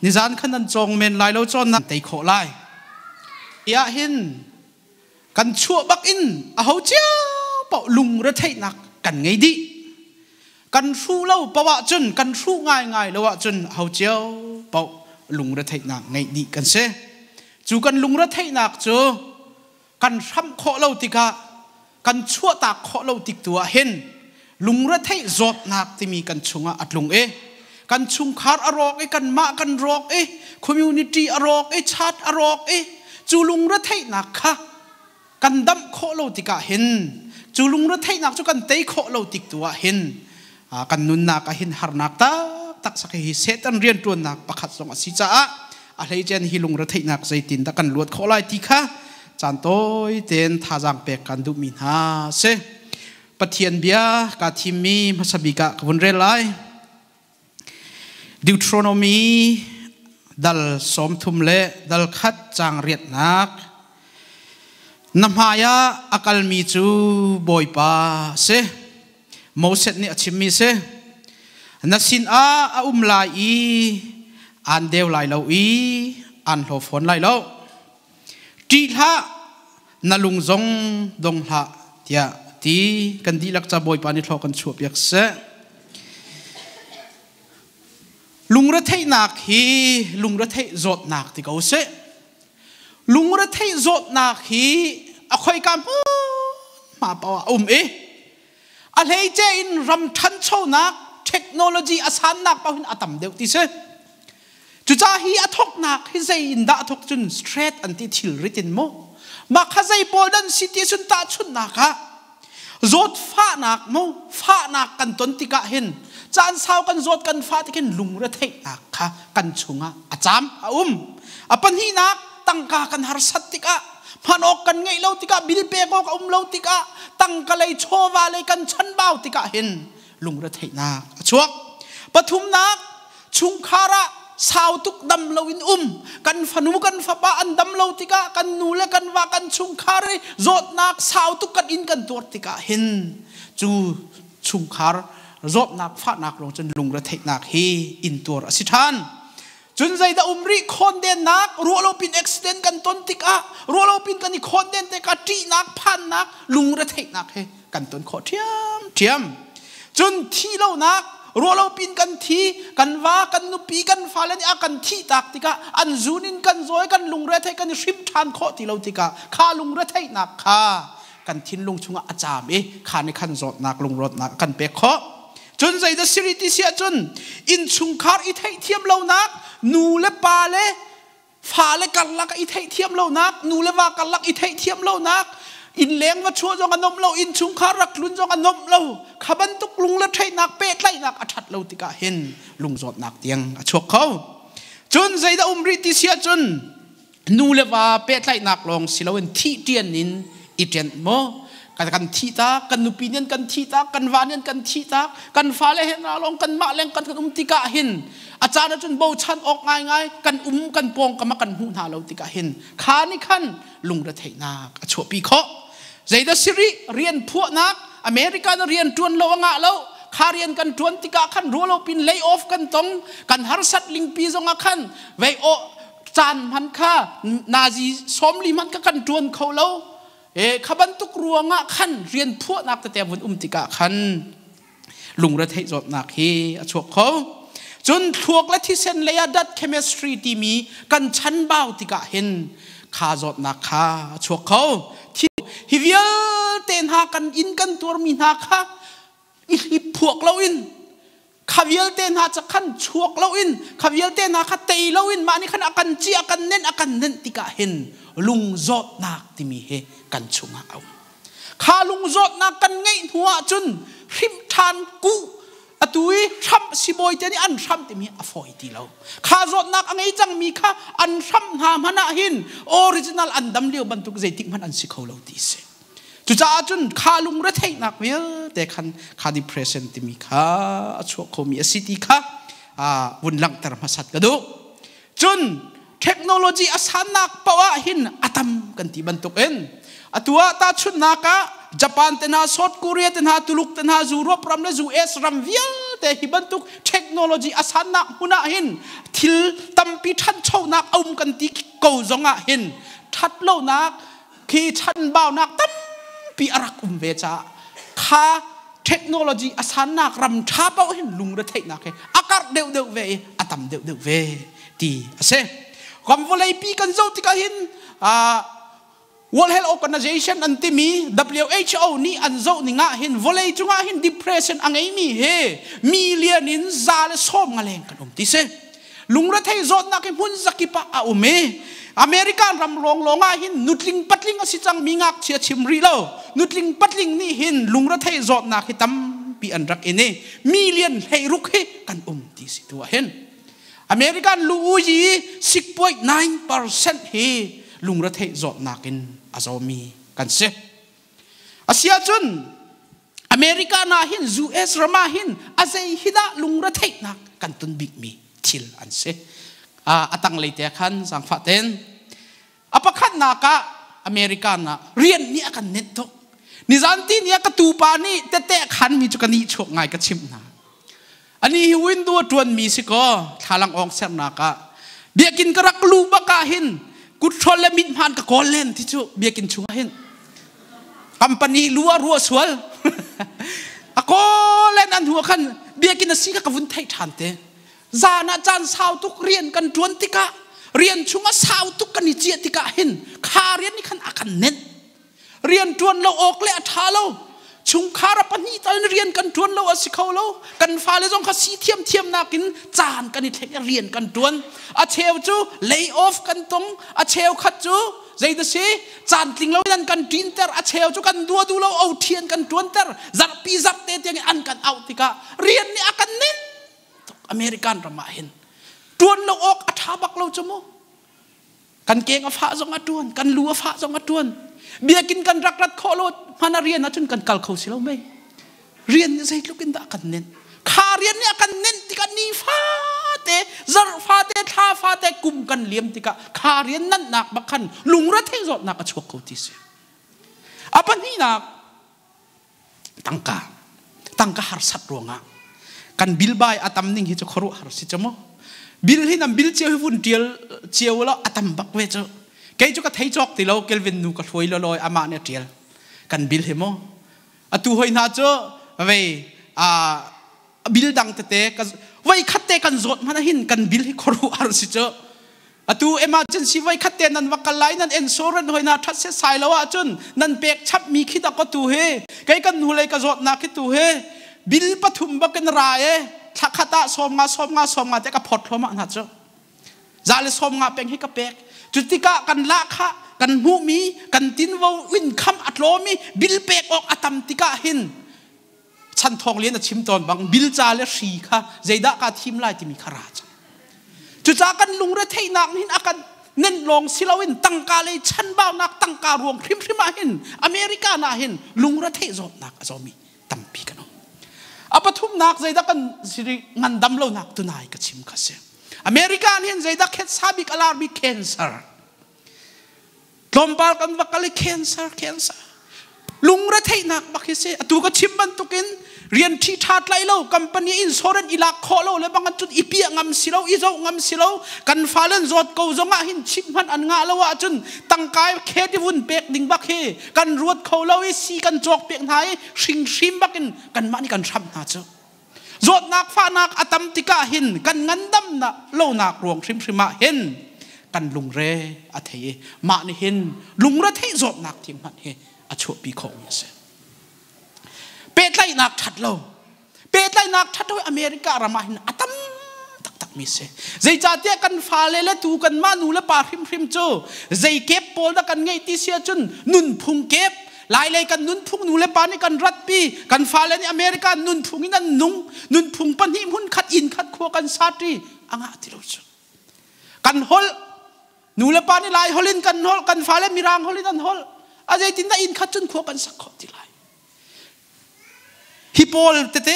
Nizan khan an cawng men lai lo cawn nan tei khawh lai. Tiah hin kan chuah bak in a ho cio paoh lungretheihnak kan ngei dih. Kan hruh lo paoh ahcun kan hruh ngaingai lo ahcun a ho cio paoh lungretheihnak ngeih dih kan si. Cu kan lungretheihnak cu kan hramh khawh lo tikah kan chuahtak khawh lo tik tu ah hin lungretheih zawtnak timi kan chungah a tlung i kan chungkhar a rawk i kanmah kan rawk i community a rawk i chat a rawk i cu lungretheihnak kha kan damh khawh lo tikah hin cu lungretheihnak cu kan tei khawh lo tik tu ah hin kan nunnak ah hin harnak taktak sak hi Satan rianṭuannak pakhat zong a si caah a hleicen hi lungretheihnak zeitin dah kan luat khawh lai ti kha caan tawi tein thazaang pek kan duhmi hna si. Pathian bia kaa thimmi hmasa bik ah ka vun rel lai. Deuteronomy dal 30 le dal khat caang riatnak. Na hmai ah a kalmi cu Bawipa a si. Moses nih a chimmi si. Na sinah a um lai i aan deu lai lo i aan hlaw fawn lai lo. Ṭih hlah, na lung zong dong hlah tiah ti kan dihlak ca Bawipa nih thlaw kan chuahpiak seh. Lungretheihnak hi lungretheih zawtnak ti ko seh. Lungretheih zawtnak hi a khoika hmunhma paoh ah a um i a hleice in ram ṭhanchonak technology a sannak paoh hin a tam deuh ti si. Cucaah hi a thawknak hi zei in dah a thawk cun straight an ti thilrit in mu. Mah kha zei pawl dan si ti cun tahchunhnak ah zawtfahnak mu fahnak kan ton tikah hin caan sau kan zawt kan fah tikin lungretheihnak kha kan chungah a caam a um. A pahnihnak tangka kan harsat tikah hman awk kan ngeih lo tikah bil pek awk a um lo tikah tangka lei chawva lei kan chanbau tikah hin lungretheihnak a chuak. Pathumnak chungkhar ah sau tuk dam lo in um kan fanu kan fapa an dam lo tikah kan nu le kan va kan chungkhar i zawtnak sau tuk kan in kan tuar tikah hin cu chungkhar zawtnak fahnak lawng cun lungretheihnak hi intuar a si ṭhan. Cun zeidah um rih? Khawndennak, ruahlopin accident kan ton tikah, ruahlopin kan i khawnden tikah ṭihnak, phannak, lungretheihnak he kan ton khawh ṭhiamṭhiam. Cun thi lonak, ruahlopin kan thi, kan va, kan nupi, kan fale nih a kan thih tak tikah an zun in kan zawi, kan lungretheih kan i hrim ṭhan khawh ti lo tikah kha lungretheihnak kha kan thinlung chungah a caam i kha nih khan zawtnak lungrawtnak a kan pek khawh. Cun zeidah siri ti si ahcun innchungkhar i theihthiam lonak, nu le pa le fale karlak i theihthiam lonak, nu le va karlak i theihthiam lonak, innleng va chuah zong a nuamh lo, innchungkhar rak tlun zong a nuamh lo. Kha bantuk lung le theihnak pehtlaihnak a ṭhat lo tikah hin lungzawtnak tiang a chuak kho. Cun zeidah um rih ti si ahcun nu le va pehtlaihnak lawng si loin thih ṭian in i ṭenh maw kan thih tak, kan nupi nih an kan thih tak, kan va nih an kan thih tak, kan fale he hna lawng kanmah leng kan kan um tikah hin a caan ahcun bochan awk ngaingai kan um kan pawngkam ah kan hmuh hna lo tikah hin kha nih khan lungretheihnak a chuahpi khawh. Zeidah si rih? Rian phuahnak. America na rian ṭuan lo a ngah lo. Kha rian kan ṭuan tikah khan rualopin lay off kan tong, kan harsat lingpi zongah khan vei aw caan hman kha nazi 40 hmanh kha kan ṭuan kho lo. E kha bantuk ruangah khan rian phuahnak tete vun um tikah khan lungretheih zawtnak hi a chuak kho. Cun thluak le thisen lei ah dat chemistry timi kan chanbau tikah hin kha zawtnak kha a chuak kho. Hi vialte hna kan in kan tuarmi hna kha i hliphuak loin kha vialte hna ca khan chuak loin kha vialte hna kha tei loin mah nih khan a kan ci a kan nenh a kan nenh tikah hin lungzawtnak timi hi kan chungah a um. Kha lungzawtnak kan ngeih hnu ahcun hrimh ṭhan kuh atu i hramh sibawi te nih an hramh timi a fawi ti lo. Kha zawtnak a ngei cangmi kha an hramh hna hmanh ah hin original an dam lio bantuk zeitik hmanh an si kho lo ti si. Cucaah cun kha lungretheihnak vialte khan kha depression timi kha a chuak khomi a si ti kha vun langhter hmasat ka duh. Cun technology a sannak paoh ah hin a tam kan ti bantuk in atu ah tahchunhnak ah Japan te hna, South Korea te hna, Tuluk te hna, Europe ram le US ram vialte hi bantuk technology a sannak hmun ah hin thil tam tampi ṭhanchonak a um kan ti ko zongah hin ṭhatlonak khi chanbaunak tampi a rak um ve caah kha technology a sannak ram ṭha paoh hin lungretheihnak hi a karh deuhdeuh ve i a tam deuhdeuh ve ti a si. Ram vawleipi kan zoh tikah hin World Health Organization an timi WHO nih an zoh ning ah hin vawlei cungah hin depression a ngeimi hi million in 110 leng kan um ti si. Lungrethei zawtnak hi hmun zakip ah a um i American ram lawnglawng ah hin nutling patling a si cangmi ngakchia chim rih lo. Nutling patling nih hin lungrethei zawtnak hi tampi an rak in i million 16 hi kan um ti si tu ah hin. American lu uyi 6.9% hi lungretheih zawtnak in a zawmi kan si. Asiahcun America na hin US ram ah hin a zei hi dah lungretheihnak kan tun bikmi thil an si. A tanglei te khan zaangfah ten a pakhatnak ah America na rian nih a kan nenh tuk. Nizan ti ni ah ka tupa nih tete khan mi cu ka nih chuak ngai ka chimh hna. Ani hi window a ṭuanmi si kaw thlalang awng sernak ah biakinn ka rak luh bak ah hin kuthrol le mithmaan ka kawl len ti cu biakinn chungah hin company lu ah ruah sual a kawl len an hua khan biakinn a si kha ka vun theih ṭhan te. Zan ah caan sau tuk rian kan ṭuan tikah, rian chungah sau tuk kan i ciah tikah hin kha rian nih khan a kan nenh. Rian ṭuan lo awk le a ṭha lo. Chungkhar a pahnih tal in rian kan ṭuan lo a si kho lo. Kan fale zong kha si thiamthiam nakin caan kan i thleng i rian kan ṭuan. A cheu cu lay off kan tong, a cheu khat cu zei da si caan tling lo in an kan ṭinter, a cheu cu kan dua duh lo OT an kan ṭuanter, zarhpi zarhte tiang in an kan auh tikah rian nih a kan nin tuk. American ram ah hin ṭuan lo awk a ṭha bak lo cu mu. Kan keng a fah zong a ṭuan, kan lu a fah zong a ṭuan. Biakinn kan rak rat khawh lo hmana rian ahcun kan kal kho si lo mei. Rian nih zeitluk in dah kan nenh. Kha rian nih a kan nenh tikah ni fate, zarh fate, thla fate, kum kan liam tikah kha rian nanhnak bak khan lungre zawtnak a chuak kho ti si. A pahnihnak, tangka. Tangka harsat ruangah kan bill bai a tam ning hi cu khuaruahhar si cu mu. Bill hi nan bill cio hi vun tial cio lo a tam bak ve cu. Kei cu ka thei cawk ti lo. Kelvin nu ka hluai lo loi amah nih a tial kan bill hi mu. Atu hoi hna cu vei a bill dang tete ka voi khat te kan zawt hmanh hin kan bill hi khuaruahhar si cu. Atu emergency voi khat te nan va kal lai, nan insurance hoi na that se sai lo ahcun nan pek chap mi khi da ko tu hi. Kei kan nu lei ka zawtnak khi tu hi bil pathum bakin ra e thla khat ah 50, 50, 50 te ka phot thloma hna cu 150 peng hi ka pek. Cu tikah kan la kha kan hmuhmi kan tinvo income a tlawmi bil pek awk a tam tikah hin chan thawng lian a chim tawn bang bil ca le hri kha zeidah ka thim lai timi kha ra cang. Cucaah kan lungre theihnak hin a kan nen lawng si loin tangka lei chanbaunak, tangka ruang hrimhrim ah hin America na hin lungre theih zawtnak a zawmi tampi kan um. A pathumnak zeidah kan siri ngandam lonak tunai ka chim kha si. America hin zeidah khet sabik alar mi cancer. Tlawmpal kan va kal i cancer, cancer, lungre theihnak bak hi si. Atu ka chim bantukin rian ṭhi ṭha tlai lo, company insurance i lak khawh lo le bang cun i piah ngam si lo, i zoh ngam si lo. Kan fale zawt ko zong ah hin chimh hmanh an ngah lo ahcun tangka khet i vun pek ding bak hi kan ruat kho lo i si kan cawk pek hna i hringhrim bak in kanmah nih kan hramh hna cu. Zawtnak fahnak a tam tikah hin kan ngandam lonak ruang hrimhrim ah hin kan lungre a thei i mah nih hin lungre theih zawtnak thing hmanh hi a chuahpi khawhmi a si. Pehtlaihnak ṭhat lo. Pehtlaihnak ṭhat lo America ram ah hin a tam taktakmi si. Zeicahtiah kan fale le tu kanmah nu le pa hrimhrim cu zei kep pawl dah kan ngeih ti si ahcun nunphung kep Lailei kan nunphung nu le pa nih kan ratpi, kan fale nih America nunphung in an nung. Nunphung pahnih hmun khat inn khat khua kan sati a ngah ti lo cu. Kan holh, nu le pa nih Lai holh in kan holh, kan fale Mirang holh in an holh. A zeitindah inn khat cun khua kan sak khawh ti lai? Hi pawl tete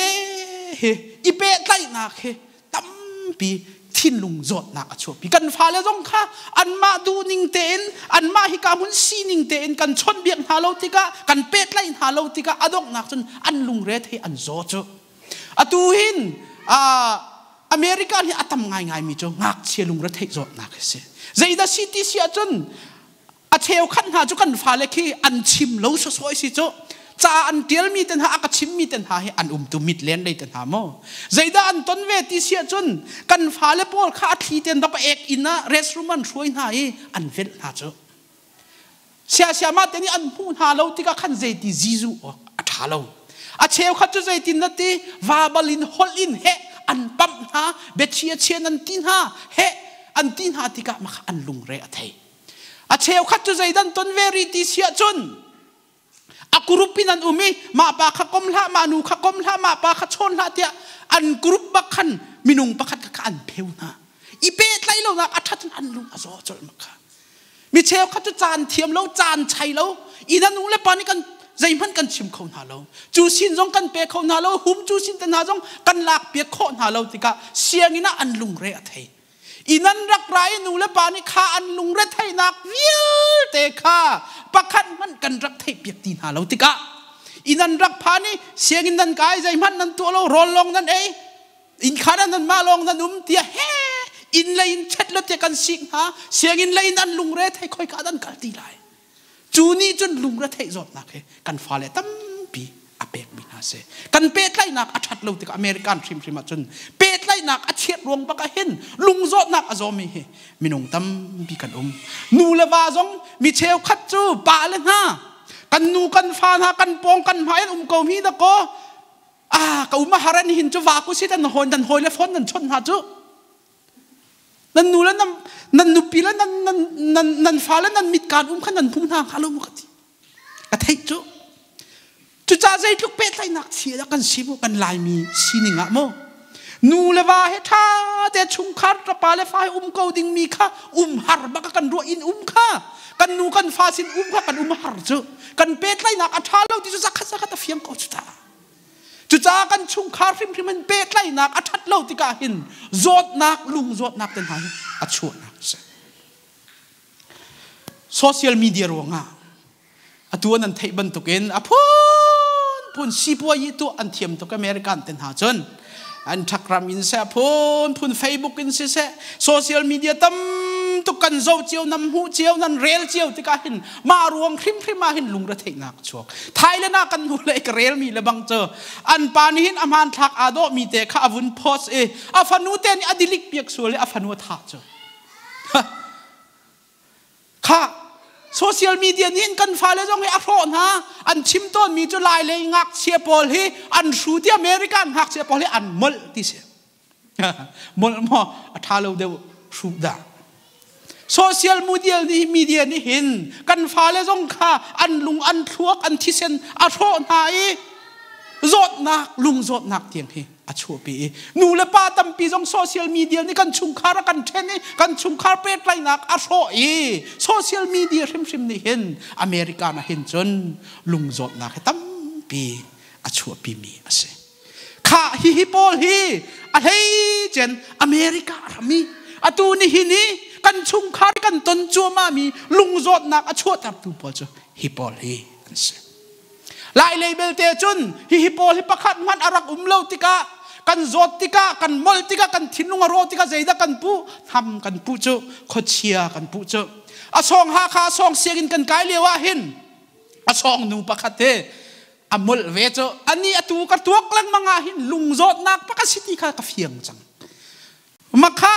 hi i pehtlaihnak hi tampi thinlung zawtnak a chuahpi. Kan fale zong kha anmah duhning tein, anmah hika hmun sining tein kan chawnhbiak hna lo tikah, kan pehtlaih hna lo tikah a donghnak cun an lungre thei an zaw cu. Atu hin. America hi a tam ngaingai mi cu ngakchia lungretheih zawtnak hi si. Zeidah si ti si ahcun a cheukhat hna cu kan fale khi an chim lo sawsawh si cu ca an tialmi te hna a ka chimmi te hna hi an umtu mit len lei te hna maw zeidah an ton ve ti si ahcun kan fale pawl kha a thli ten bak ek inn ah restroom an hruai hna i an velh hna cu siasia mah te nih an hmuh hna lo tikah khan zeiti zizu awk a ṭha lo a cheukhat cu zeitin na ti vabal in holh in heh an pamh hna biachia chian an ti hna heh an ti hna tikah mah an lungre a thei A cheukhat cu zeidan ton ve rih ti si ahcun a group in an um i mah pa kha kom hlah, mah nu kha kom hlah, mah pa kha chawn hlah tiah an group bak khan minung pakhat kha an pheu hna. I pehtlaih lonak a ṭhat in an lung a zaw colh mak kha. Mi cheukhat cu caan thiam lo, caan chai lo, inn an u le pa nih kan zeihmanh kan chim kho hna lo. Cu sin zong kan pe kho hna lo, hum cu sin te hna zong kan lak piak khawh hna lo tikah sianginn ah an lungre a thei. Inn an rak ra i nu le pa nih kha an lungretheihnak vialte kha pakhat hmanh kan rak theihpiak ti hna lo tikah inn an rak phan i sianginn nan kai zeihmanh nan tuah lo rawl lawng nan ei inn kha nan mah lawng nan um tiah he inn lei in chet lo tiah kan sik hna sianginn lei in an lungre thei khoi ka dan kal ti lai Cu nih cun lungretheih zawtnak hi kan fale tampi a pekmi hna si. Kan pehtlaihnak a ṭhat lo tikah American hrimhrim ahcun pehtlaihnak a chiat ruang bak ah hin lungzawtnak a zawmi hi minung tampi kan um. Nu le va zong mi cheukhat cu pa le hna kan nu kan fa hna kan pawng kan hmai an um ko mi dakaw ah ka um a har an hin cu va ku sit an hawi nan hawi le phone nan chawnh hna cu Nan nu le nan, nan nupi le nan, nan, nan, nan fale nan mit kaan um kha nan hmu hna hnga lo maw ka ti. Ka theih cu. Cucaah zeitluk pehtlaihnak chia dah kan si mu kan Laimi sining ah mu. Nu le va he ṭha te chungkhar pa le fa he um ko dingmi kha um har bak kan ruah in um kha kan nu kan fa sin um kha kan um har cu kan pehtlaihnak a ṭha lo ti cu zakhat zakhat a fiang ko cu ta. Cucaah kan chungkhar hrimhrim in pehtlaihnak a ṭhat lo tikah hin zawtnak, lung zawtnak te hna hi a chuahnak a si. Social media ruangah atu an theih bantukin a phunphun sipuayi tuah an thiam tuk American te hna cun an ṭhakram in seh phunphun Facebook in siseh social media tam tuk kan zoh cio nan hmuh cio nan rel cio tikah hin mah ruang hrimhrim ah hin lungretheihnak a chuak Thailand ah kan hnu le ka relmi le bang cu an pa nih hin a hmanthlak aa dawh mi te kha a vun post i a fanu te nih a dilik piak sual i a fanu a thah cu Kha social media nih kan fale zong hi a hrawh hna. An chim tawnmi cu Lai lei ngakchia pawl hi an hru ti American ngakchia pawl hi an molh ti si. Molh maw a ṭha lo deuh hru dah. Social media nih media nih hin kan fale zong kha an lung an thluak an thisen a hrawh hna i zawtnak lung zawtnak tiang hi a chuahpi i nu le pa tampi zong social media nih kan chungkhar a kan ṭhen i kan chungkhar pehtlaihnak a hrawh i social media hrimhrim nih hin America ah hin cun lungzawtnak hi tampi a chuahpimi a si. Kha hihi pawl hi a hleicen America ram i atu nihin i kan chungkhar kan ton cuahmahmi lungzawtnak a chuahtertu pawl cu hi pawl hi an si. Lai lei belte cun hihi pawl hi pakhat hmanh a rak um lo tikah kan zawt tikah kan molh tikah kan thinlung a rawh tikah zeidah kan puh tham kan puh cu khuachia kan puh cu a sawng Hakha a sawng sianginn kan kai lio ah hin a sawng nu pakhat he a molh ve cu ani atu ka tuak lengmang ah hin lungzawtnak pak a si ti kha ka fiang cang Makha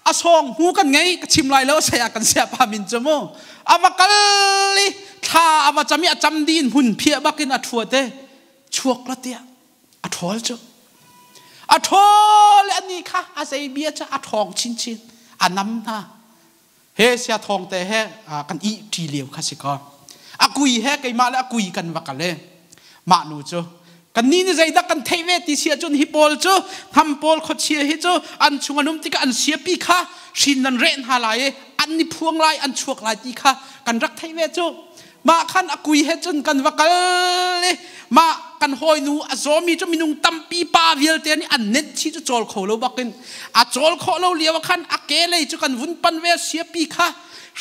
a sawng hmu kan ngei ka chim lai lo saya kan sia pa min cu mu a va kal i thla a va cam i a cam din hmun phiah bakin a thua te chuak la tiah a ṭhawl cu a ṭhawl ani kha a zei bia cu a ṭhawng chinchin a nam hna he sia thawng te he kan i ṭi lio kha si ko a kui he keimah le a kui kan va kal e mah nu cu kan ni ni zeidah kan theih ve ti si ahcun hi pawl cu hnam pawl khuachia hi cu an chung an um tikah an siapi kha hrin nan reh hna lai i an ni phuang lai an chuak lai ti kha kan rak theih ve cu mah khan a kui he cun kan va kal i mah kan hawinu a zawmi cu minung tampi pa vialte nih an nenh chi cu cawl kho lo bakin a cawl khawh lo lio ah khan a ke lei cu kan vun pan ve siapi kha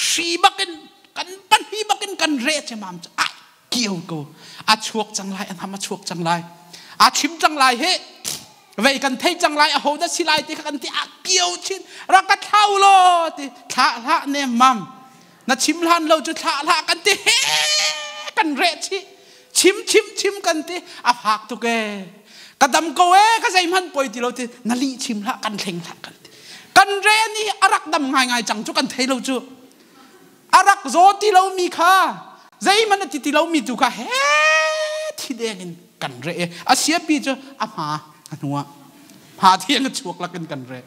hri bakin kan pan hi bakin kan re che mam cu a kio ko a chuak cang lai a nam a chuak cang lai a chim cang lai he. Vei kan thei cang lai aho dah si lai ti kha kan ti a kio chin rak ka thlau law ti thlah hlah ne mam na chim hlan lo cu thlah hlah kan ti he kan reh chih chim chim chim kan ti a fak tuk e ka dam ko e ka zeihmanh poi ti lo ti na lih chim hlah kan thleng hlah kan ti kan re ni a rak dam ngaingai cang cu kan thei lo cu a rak zaw ti lomi kha zeihmanh a ti ti lomi tu kha he thi deng in kan reh i a siapi cu a hma a hnu ah hma thiang a chuak lakin kan reh.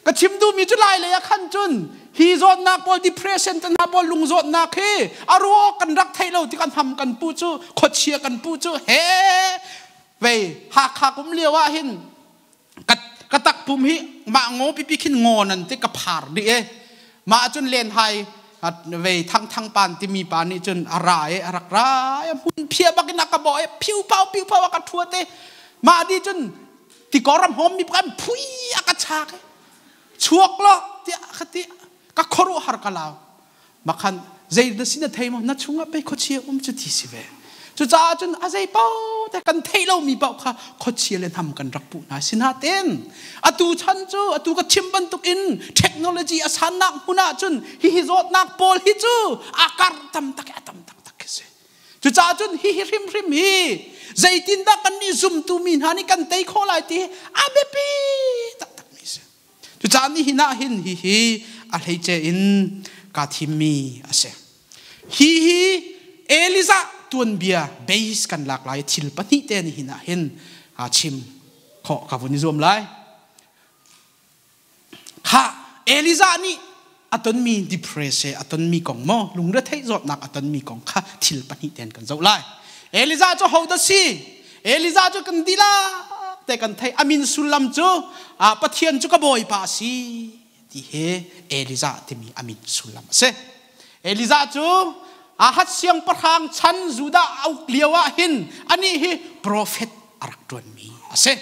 Ka chim duhmi cu lai lei ah khan cun hi zawtnak pawl, depression te hna pawl, lung zawtnak hi a ruak kan rak theih lo tik an ham kan pu cu, khuachia kan pu cu he vei Hakha kum lio ah hin ka takpum hi mah ngaw pipi khin ngaw nan ti ka phar dih e. Mah cun len hai vei thang thang pan timi pa nih cun a ra e, a rak ra e, hmun phia bakin a ka bawh e, phiu pau piu pau a ka thuat e. Mah di cun tikor am hom mi kan phui a ka chak e, chuak lo tiah ka ti, ka khuaruahhar ka lau. Makhan zei na sin na thei maw, na chungah pei khuachia um cu ti si ve. Cucaah cun a zei paoh te kan theih lomi paoh kha khuachia le hnam kan rak puh hna. Sinain atu chan cu atu ka chim bantukin technology a sannak hmun ah cun hihi zawtnak pawl hi cu a kar tam tak a tam taktak khi si. Cucaah cun hihi hrimhrim hi zeitindah kan nih zumtu mi hna nih kan tei khawh lai ti a biapi taktak mi si. Cucaah nihin ah hin hihi a hleice in kaa thimmi a si. Hihi Elijah tuanbia base kan lak lai, thil pahnih te nihin ah hin chim khawh ka vun i zuam lai. Kha Elijah nih a tonmi depress a tonmi kong maw, lungretheih zawtnak a tonmi kong kha thil pahnih ten kan zoh lai. Elijah cu hodah si? Elijah cu kan dihlak te kan theih. A min sullam cu Pathian cu ka Bawipa a si ti he Elijah timi a min sullam a si. Elijah cu Ahaz siangpahrang chan Judah a uk lio ah hin anih hi profet a rak ṭuanmi a si.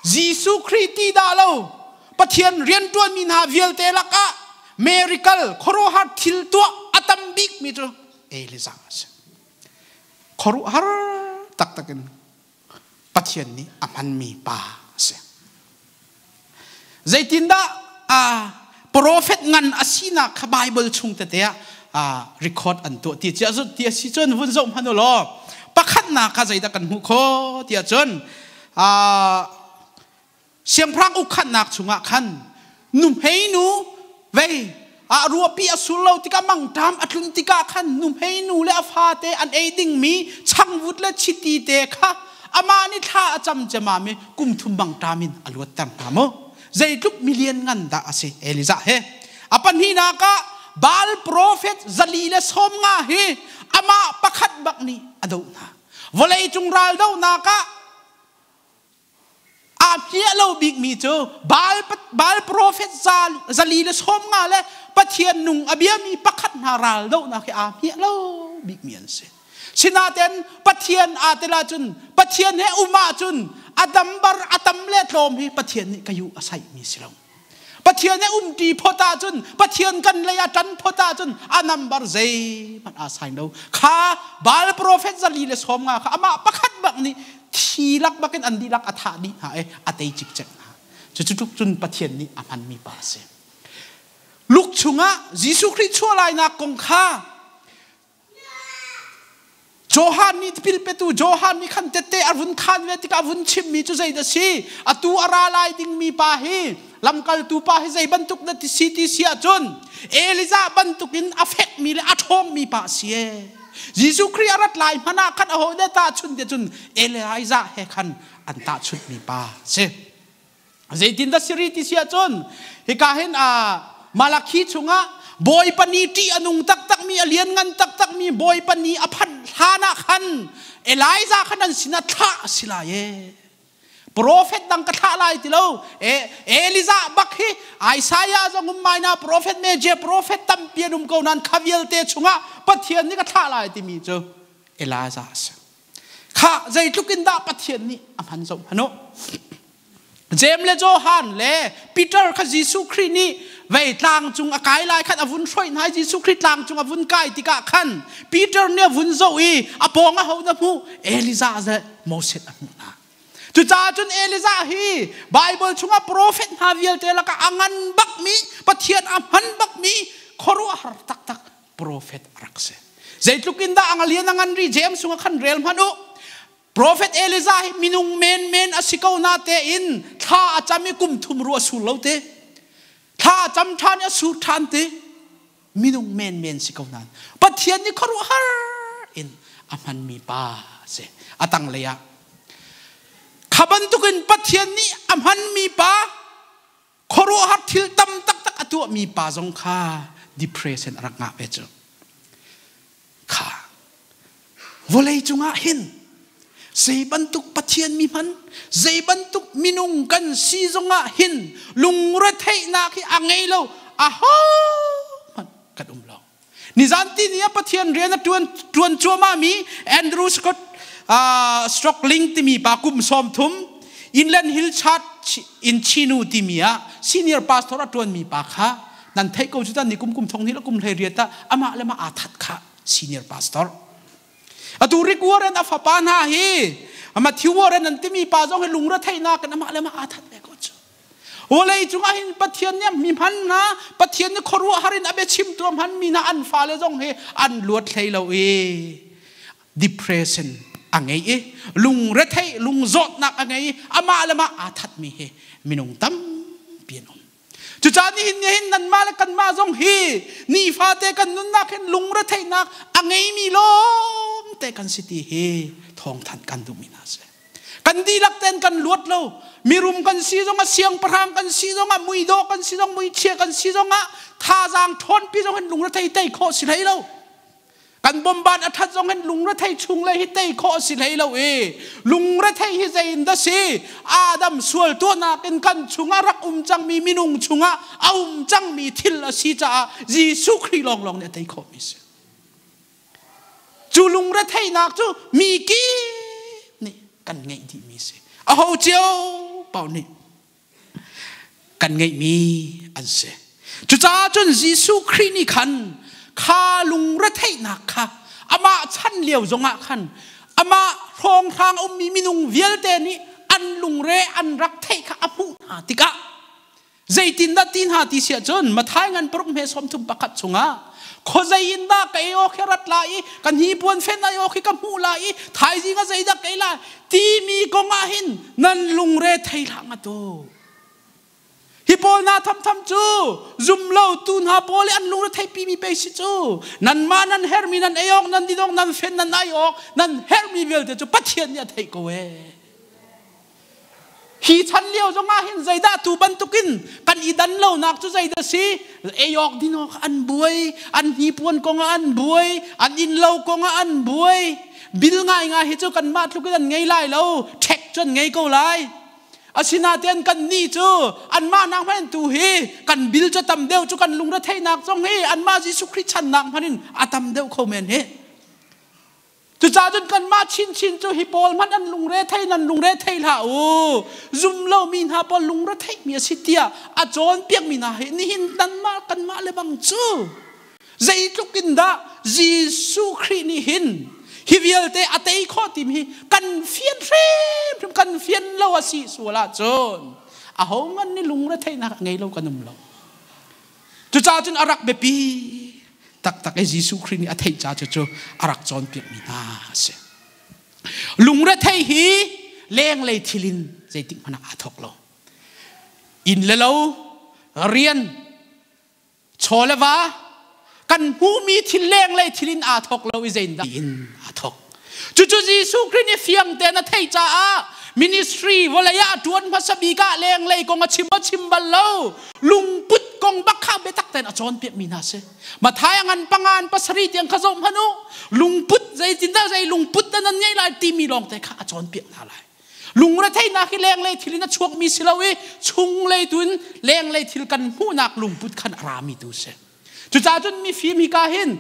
Jesuh Khrih ti dah lo Pathian rianṭuanmi hna vialte lakah miracle khuaruahhar thil tuah a tam bikmi cu Elijah a si. Khuaruahhar taktak in Pathian nih a hmanmi pa a si. Zeitindah prophet ngan a sinak kha Bible chung tete ah record an tuah ti cia ti a si cun vun zoh hmanh u law, pakhatnak kha zeidah kan hmuh khawh tiah cun, siangpahrang ukhatnak chungah khan nuhmei nu vei a ruahpi a sul lo tikah, mangṭam a tlun tikah khan nuhmei nu le a fate an ei dingmi changvut le chiti te kha amah nih thla a cam cemam i kum thum mangṭam in a luatter hna mu. Zeitluk milian ngan dah a si Elijah he. A pahnihnak ah Baal profet 450 hi amah pakhat bak nih a doh hna. Vawlei cung ral dohnak ah aa hmiah lo bikmi cu Baal profet 450 le Pathian nung a biami pakhat hna ral dohnak hi aa hmiah lo bikmi an si. Sinain Pathian aa tel ahcun, Pathian he um ahcun a dambar a tam le tlawm hi Pathian nih ka yu a saihmi si lo. Pathian he umṭi phot ahcun, Pathian kan lei a ṭan phot ahcun a nambar zeihmanh aa saing lo. Kha Baal profet 450 kha amah pakhat bak nih thi lak bakin an dihlak a thah dih hna i a tei cikcek hna. Cucu tluk cun Pathian nih a hmanmi pa a si. Luke chungah Jesuh Khrih chuah lainak kong kha Johan nih, tipil petu Johan nih khan tette a vun khan ve tikah a vun chimmi cu zeidah si? Atu a ra lai dingmi pa hi, lamkaltu pa hi zei bantuk na ti si ti si ahcun Elijah bantukin a fekmi le a ṭhawngmi pa a si e. Jesuh Khrih a rat lai hmanh ah khan aho dah tahchunh ti cun Elijah he khan an tahchunhmi pa a si. Zeitindah siri ti si ahcun hika hin Malakhi chungah Bawipa ni ṭih a nung taktakmi, a lianngan taktakmi Bawipa ni a phanh hlan ah khan Elijah khan an sinah thlah a si lai e. Profet dang ka thlah lai ti lo. Elijah bak hi Isaiah zong um mai na profet major profet tampi an um ko nain kha vialte chungah Pathian nih ka thlah lai timi cu Elijah a si. Kha zeitluk in dah Pathian nih a hman zoh hmanh u. Jeim le Johan le Peter kha Jesuh Khrih nih vei tlang cung a kai lai khan a vun hroih hna i Jesuh Khrih tlang cung a vun kai tikah khan Peter nih a vun zoh i a pawng a ho na hmuh? Elijah le Moses a hmuh hna. Cucaah cun Elijah hi Bible chungah profet hna vialte lakah a ngan bakmi, Pathian a hman bakmi khuaruahhar taktak profet a rak si. Zeitluk in dah a lian a ngan ri James chungah khan rel hmanh u. Profet Elijah hi minung menmen a si ko na tein thla a cam i kum thum ruah sur lo te. Thla a cam ṭhan i a sur ṭhan te. Minung menmen si ko nain Pathian nih khuaruahhar in a hmanmi pa a si. A tanglei ah kha bantukin Pathian nih a hmanmi pa khuaruahhar thil tam taktak a tuahmi pa zong kha depression a rak ngah ve cu. Kha vawlei cungah hin zei bantuk Pathian mi hman zei bantuk minung kan si zongah hin lungretheihnak hi a ngei lo aho hmanh kan um lo. Nizan ti ni ah Pathian rian a tuan tuan cuahmah mi Andrew Scott Stockling timi pa kum 30 Inland Hill Church in Chinu timi ah senior pastor a tuan mi pa kha nan theih ko cu tan ni kum kum thong ni le kum hlei riat ah amah le mah aa that kha senior pastor. Atu Rick Warren a fapa hna hi Matthew Warren an timi pa zong hi lungre theihnak in amah le mah aa that ve ko cu. Vawlei cungah hin Pathian nih mi hman hna, Pathian nih khuaruahhar in a biachimtu a hmanmi hna an fale zong hi an luat hlei lo i depression a ngei i lungretheih lungzawtnak a ngei i amah le mah aa thatmi hi minung tampi an um. Cucaah nihin ni hin nanmah le kanmah zong hi nifate kan nunnak hin lungretheihnak a ngeimi lawngte kan si ti hi thawngthanh kan duhmi hna a si. Kan dihlak tein kan luat lo. Mirum kan si zongah, siangpahrang kan si zongah, muidawh kan si zong, muichia kan si zongah, thazaang ṭhawnpi zong hin lungrethei tei khawh si hlei lo. Kan bomban a ṭhat zong hin lungrethei chung le hi tei khawh a si hlei lo i lungrethei hi zei in dah si? Adam sual tuahnak in kan chungah rak um cangmi minung chungah a um cangmi thil a si caah Jesuh Khrih lawnglawng nih a tei khawhmi a si. Cu lungretheihnak cu mi kip nih kan ngeih dihmi a si. Aho cio paoh nih kan ngeihmi an si. Cucaah cun Jesuh Khrih nih khan kha lungretheihnak kha amah chan lio zongah khan amah hrawnghrang a ummi minung vialte nih an lungre an rak theih kha a hmuh hna tikah zeitindah ti hna ti siah cun Matthai ngan paruk hme 31 chungah khuazei in dah ka ei awk hi rat lai i ka hnipuan fen ai awk hi ka hmuh lai i thaizing ah zeidah ka ei lai timi kong ah hin nan lungre thei hlah ngat u. Hi pawl hna thamtham cu zum lo tu hna pawl i an lungre theipi mi pei si cu. Nanmah nan hermi nan ei awk nan din awk nan fen nan ai awk nan hermi vialte cu Pathian nih a theih ko ee. Hi chan lio zongah hin zeidah tu bantukin kan i dan lonak cu zeidah si? Ei awk din awk an buai, an hnipuan kongah an buai, an innlo kongah an buai. Bil ngaingai hi cu kanmah tluk in an ngei lai lo, ṭhek cu an ngei ko lai. Asinain kan nih cu anmah nak hmanh tu hi kan bil cu tam deuh cu kan lungretheihnak zong hi anmah Jesuh Khrih channak hmanh in a tam deuh kho men hi. Cucaah cun kanmah chinchin cu hi pawl hmanh an lungre thei nan lungre thei hlah u. Zum lomi hna pawl lungre theihmi a si tiah a cawnpiakmi hna hi nihin nanmah kanmah le bang cu zeitluk in dah Jesuh Khrih nih hin hi vialte a tei khawh timi hi kan fian hrimhrim kan fian lo a si sual ahcun aho ngan nih lungre theihnak a ngei lo kan um lo. Cucaah cun a rak biapi taktak i Jesuh Khrih nih a theih ca cu cu a rak cawnpiakmi hna a si. Lungrethei hi lenglei thil in zeitik hmanh ah aa thawk lo. Inn le lo, rian, chaw le va, kan hmuhmi thil lenglei thil in aa thawk lo i zeindah in aa thawk. Cucu Jesuh Khrih nih fiang tein a theih caah ministry vawlei ah a ṭuan hmasa bik ah lenglei kong a chim a chim bal lo. Lungput kong bak kha biatak tein a cawnpiakmi hna si. Matthai a ngan panga an pasarih tiang kha zoh hmanh u. Lungput zeitindah zei lungput dah nan ngeih lai timi lawng te kha a cawnpiak hna lai. Lungretheihnak hi lenglei thil in a chuakmi si lo i chunglei tu in lenglei thil kan hmuhnak lungput khan a rami tu si. Cucaah cun mifim hi ka hin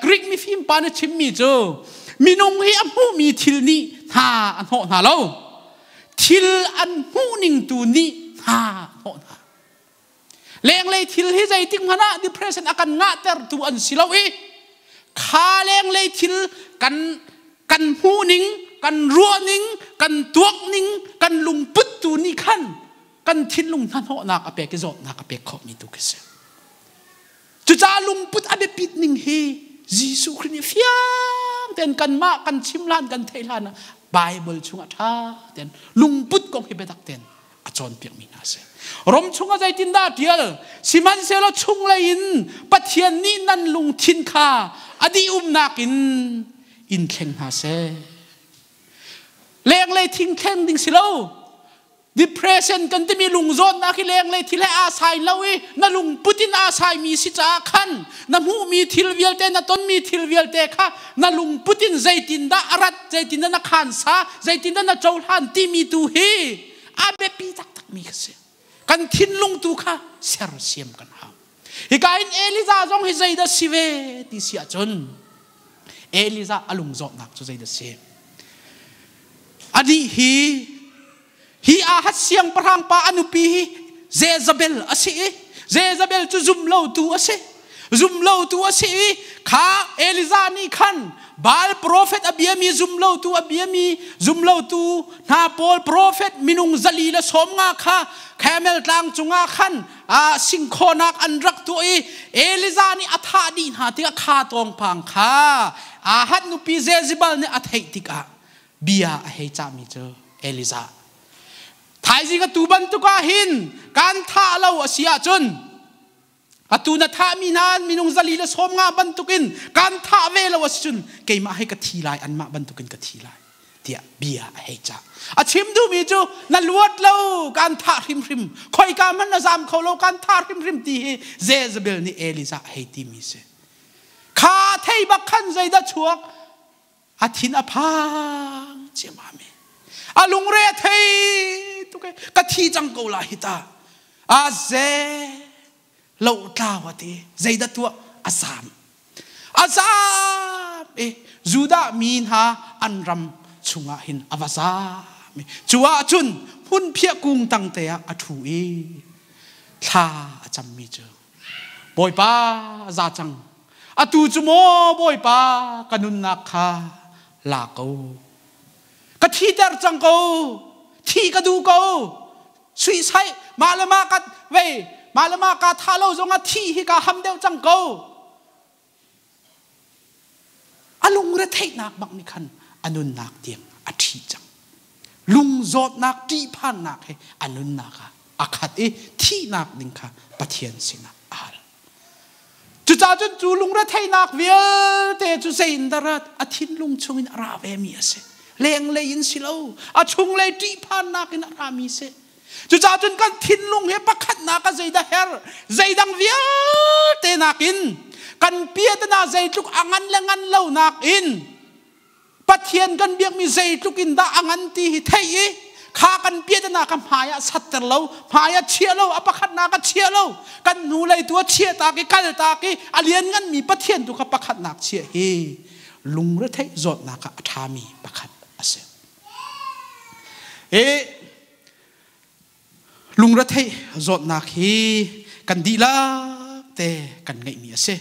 Greek mifim pa nih chimmi cu minung hi a hmuhmi thil nih hna a hnawh hna lo. Thil an hmuhning tu nih hna a hnawh hna. Lenglei thil hi zeitik hmanh ah depression a kan ngahtertu an si lo i kha lenglei thil kan kan hmuhning, kan ruahning, kan tuak ning kan lungput tu nih khan kan thinlung hnahnawhnak a pek i zawtnak a pek khawhmi tu khi si. Cucaah lungput a biapit ning hi Jesuh Khrih nih fiang tein kanmah kan chim hlan kan theih hlan ah Bible chungah ṭha tein lungput kong hi biatak tein a cawnpiakmi hna a si. Rom chungah zeitindah a ṭial? Sihmanhsehlaw chunglei in Pathian nih nan lungthin kha a dihumnak in in thleng hna seh. Lenglei thing thleng ding si lo. Depression kan timi lungzawtnak hi lenglei thil he aa sai lo i na lungput in aa saimi si caah khan na hmuhmi thil vialte na tonmi thil vialte kha na lungput in zeitindah a rat zeitindah na khansa zeitindah na cohlan timi tu hi a biapi taktakmi kha si. Kan thinlung tu kha sersiam kan hau. Hika in Elijah zong hi zeidah si ve ti si ahcun Elijah a lungzawtnak cu zeidah si? Anih hi hi Ahaz siangpahrang pa a nupi hi Jezebel a si i Jezebel cu zumlotu a si. Zumlotu a si i kha Elijah nih khan Baal profet a biami zumlotu a biami zumlotu hna pawl profet minung 150 kha Camel tlang cungah khan singkhawnak an rak tuah i Elijah nih a thah dih hna tikah kha tawngpang kha Ahaz nupi Jezebel nih a theih tikah bia a hei cahmi cu Elijah thaizing atu bantuk ah hin kan thah lo a si ahcun atu na thahmi hna minung 150 bantukin kan thah ve lo a si cun keimah he ka thi lai anmah bantukin ka thi lai tiah bia a hei cah. A chim duhmi cu na luat lo kan thah hrimhrim khoika hmanh na zam kho lo kan thah hrimhrim ti hi Jezebel nih Elijah a hei timi si. Kha thei bak khan zeidah chuak a thin a phang ciammam i a lungre a thei tuk ka thi cang ko la hi ta a ze lo tlau a ti zeidah tuah a zam a zam i Judah mi hna an ram chungah hin a va zam i cu ah cun hmunphiah kung tang te ah a ṭhu i thla a cammi cu Bawipa za cang atu cu maw Bawipa ka nunnak kha la ko ka thiter cang ko thi ka duh ko suihsaih mah le mah ka vei mah le mah ka tha lo zongah thi hi ka ham deuh cang ko a lungretheihnak bak nih khan a nunnak tiang a ṭhi cang lungzawtnak ṭihphannak he a nunnak ah a khat i thihnak ding kha Pathian sinah a hal cucaah cun cu lungretheihnak vialte cu zeiin dah a thinlung chungin a ra vemi a si lenglei in si lo a chunglei ṭihphannak in a rami si cucaah cun kan thinlung he pakhatnak ah zeidah her zeidang vialte nakin kan piatana zeitluk a ngan le ngan lo nakin Pathian kan biakmi zeitluk in dah a ngan ti hi theih i kha kan piatana ka hmai ah satter lo hmai ah chia lo a pakhatnak a chia lo kan hnu lei tu a chia tak i kal tak i a liannganmi Pathian tu kha pakhatnak chiah hi lungretheih zawtnak ah a ṭhami pakhat a si. I lungretheih zawtnak hi kan dihlak te kan ngeihmi a si.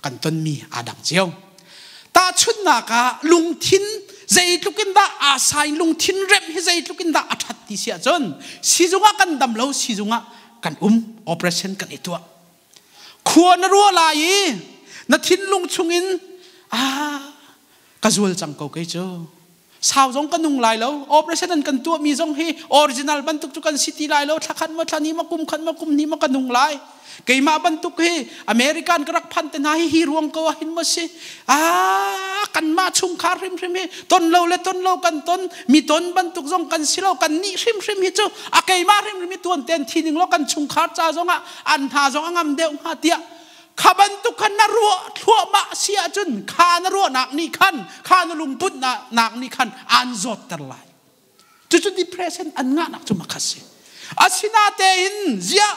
Kan tonmi aa dang cio. Tahchunhnak ah lungthin zeitluk in dah aa sai lungthin remh hi zeitluk in dah a ṭhat ti si ahcun sizung ah kan dam lo sizung ah kan um operation kan i tuah khua na rua lai i na thinlung chungin ah ka zual cang ko kei cu sau zong ka nung lai lo operation an kan tuahmi zong hi original bantuk cu kan si ti lai lo thla khat ma thla ni ma kum khat ma kum ni ma ka nung lai keimah bantuk hi American ka rak phan te hna hi hi ruang ko ah hin ma si ah kanmah chungkhar hrimhrim hi ton lo le ton lo kan ton mi ton bantuk zong kan si lo kan nih hrimhrim hi cu a keimah hrimhrim hi tuan ten thi ning lo kan chungkhar ca zong ah an hna zong a ngam deuh hnga tiah kha bantuk khan na ruah thluahmah si ahcun kha na ruahnak nih khan kha na lungput nak nih khan aan zawtter lai cucu depression an ngahnak cu makhat si asinatein ziah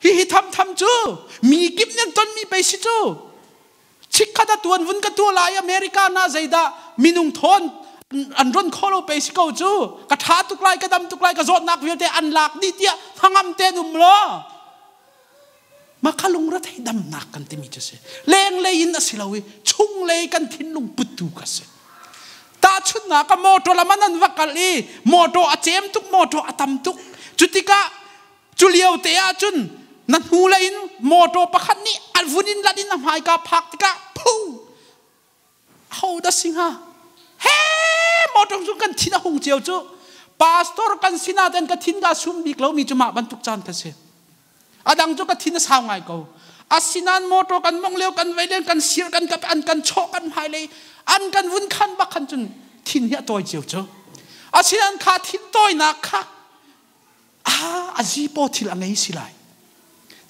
hihi tham tham cu mi kip nih an tonmi pei si cu chikkhat a tuan vun ka tua lai America na zeidah minung thawn an ron kho lo pe si ko cu ka tha tuk lai ka dam tuk lai ka zawtnak vialte an lak dih tiah hnangam te um lo mah kha lungre thei damnak kan timi cu si lenglei in a si lo i chunglei kan thinlung puttu ka si tahchun. Tahchunhnak ah motor lam ah nan va kal i motor a cem tuk, motor a tam tuk. Cu tikah cu lio te ah cun na hnulei in motor pakhat nih a vun in lat in a hmaika phak tikah phu ho dah si hnga? He motor cu kan thin a hung cio cu. Pastor kan sinah ten ka thin ka sum bik lomi cu mah bantuk caan kha si. A dang cu ka thin a sau ngai ko. Asinain motor kan mong lio kan vei len kan sir kan kap an kan chawh kan hmailei an kan vun khan bak khan cun thin hi a tawi cio cu. Asinain kha thin tawinak kha a zipaw thil a ngei si lai.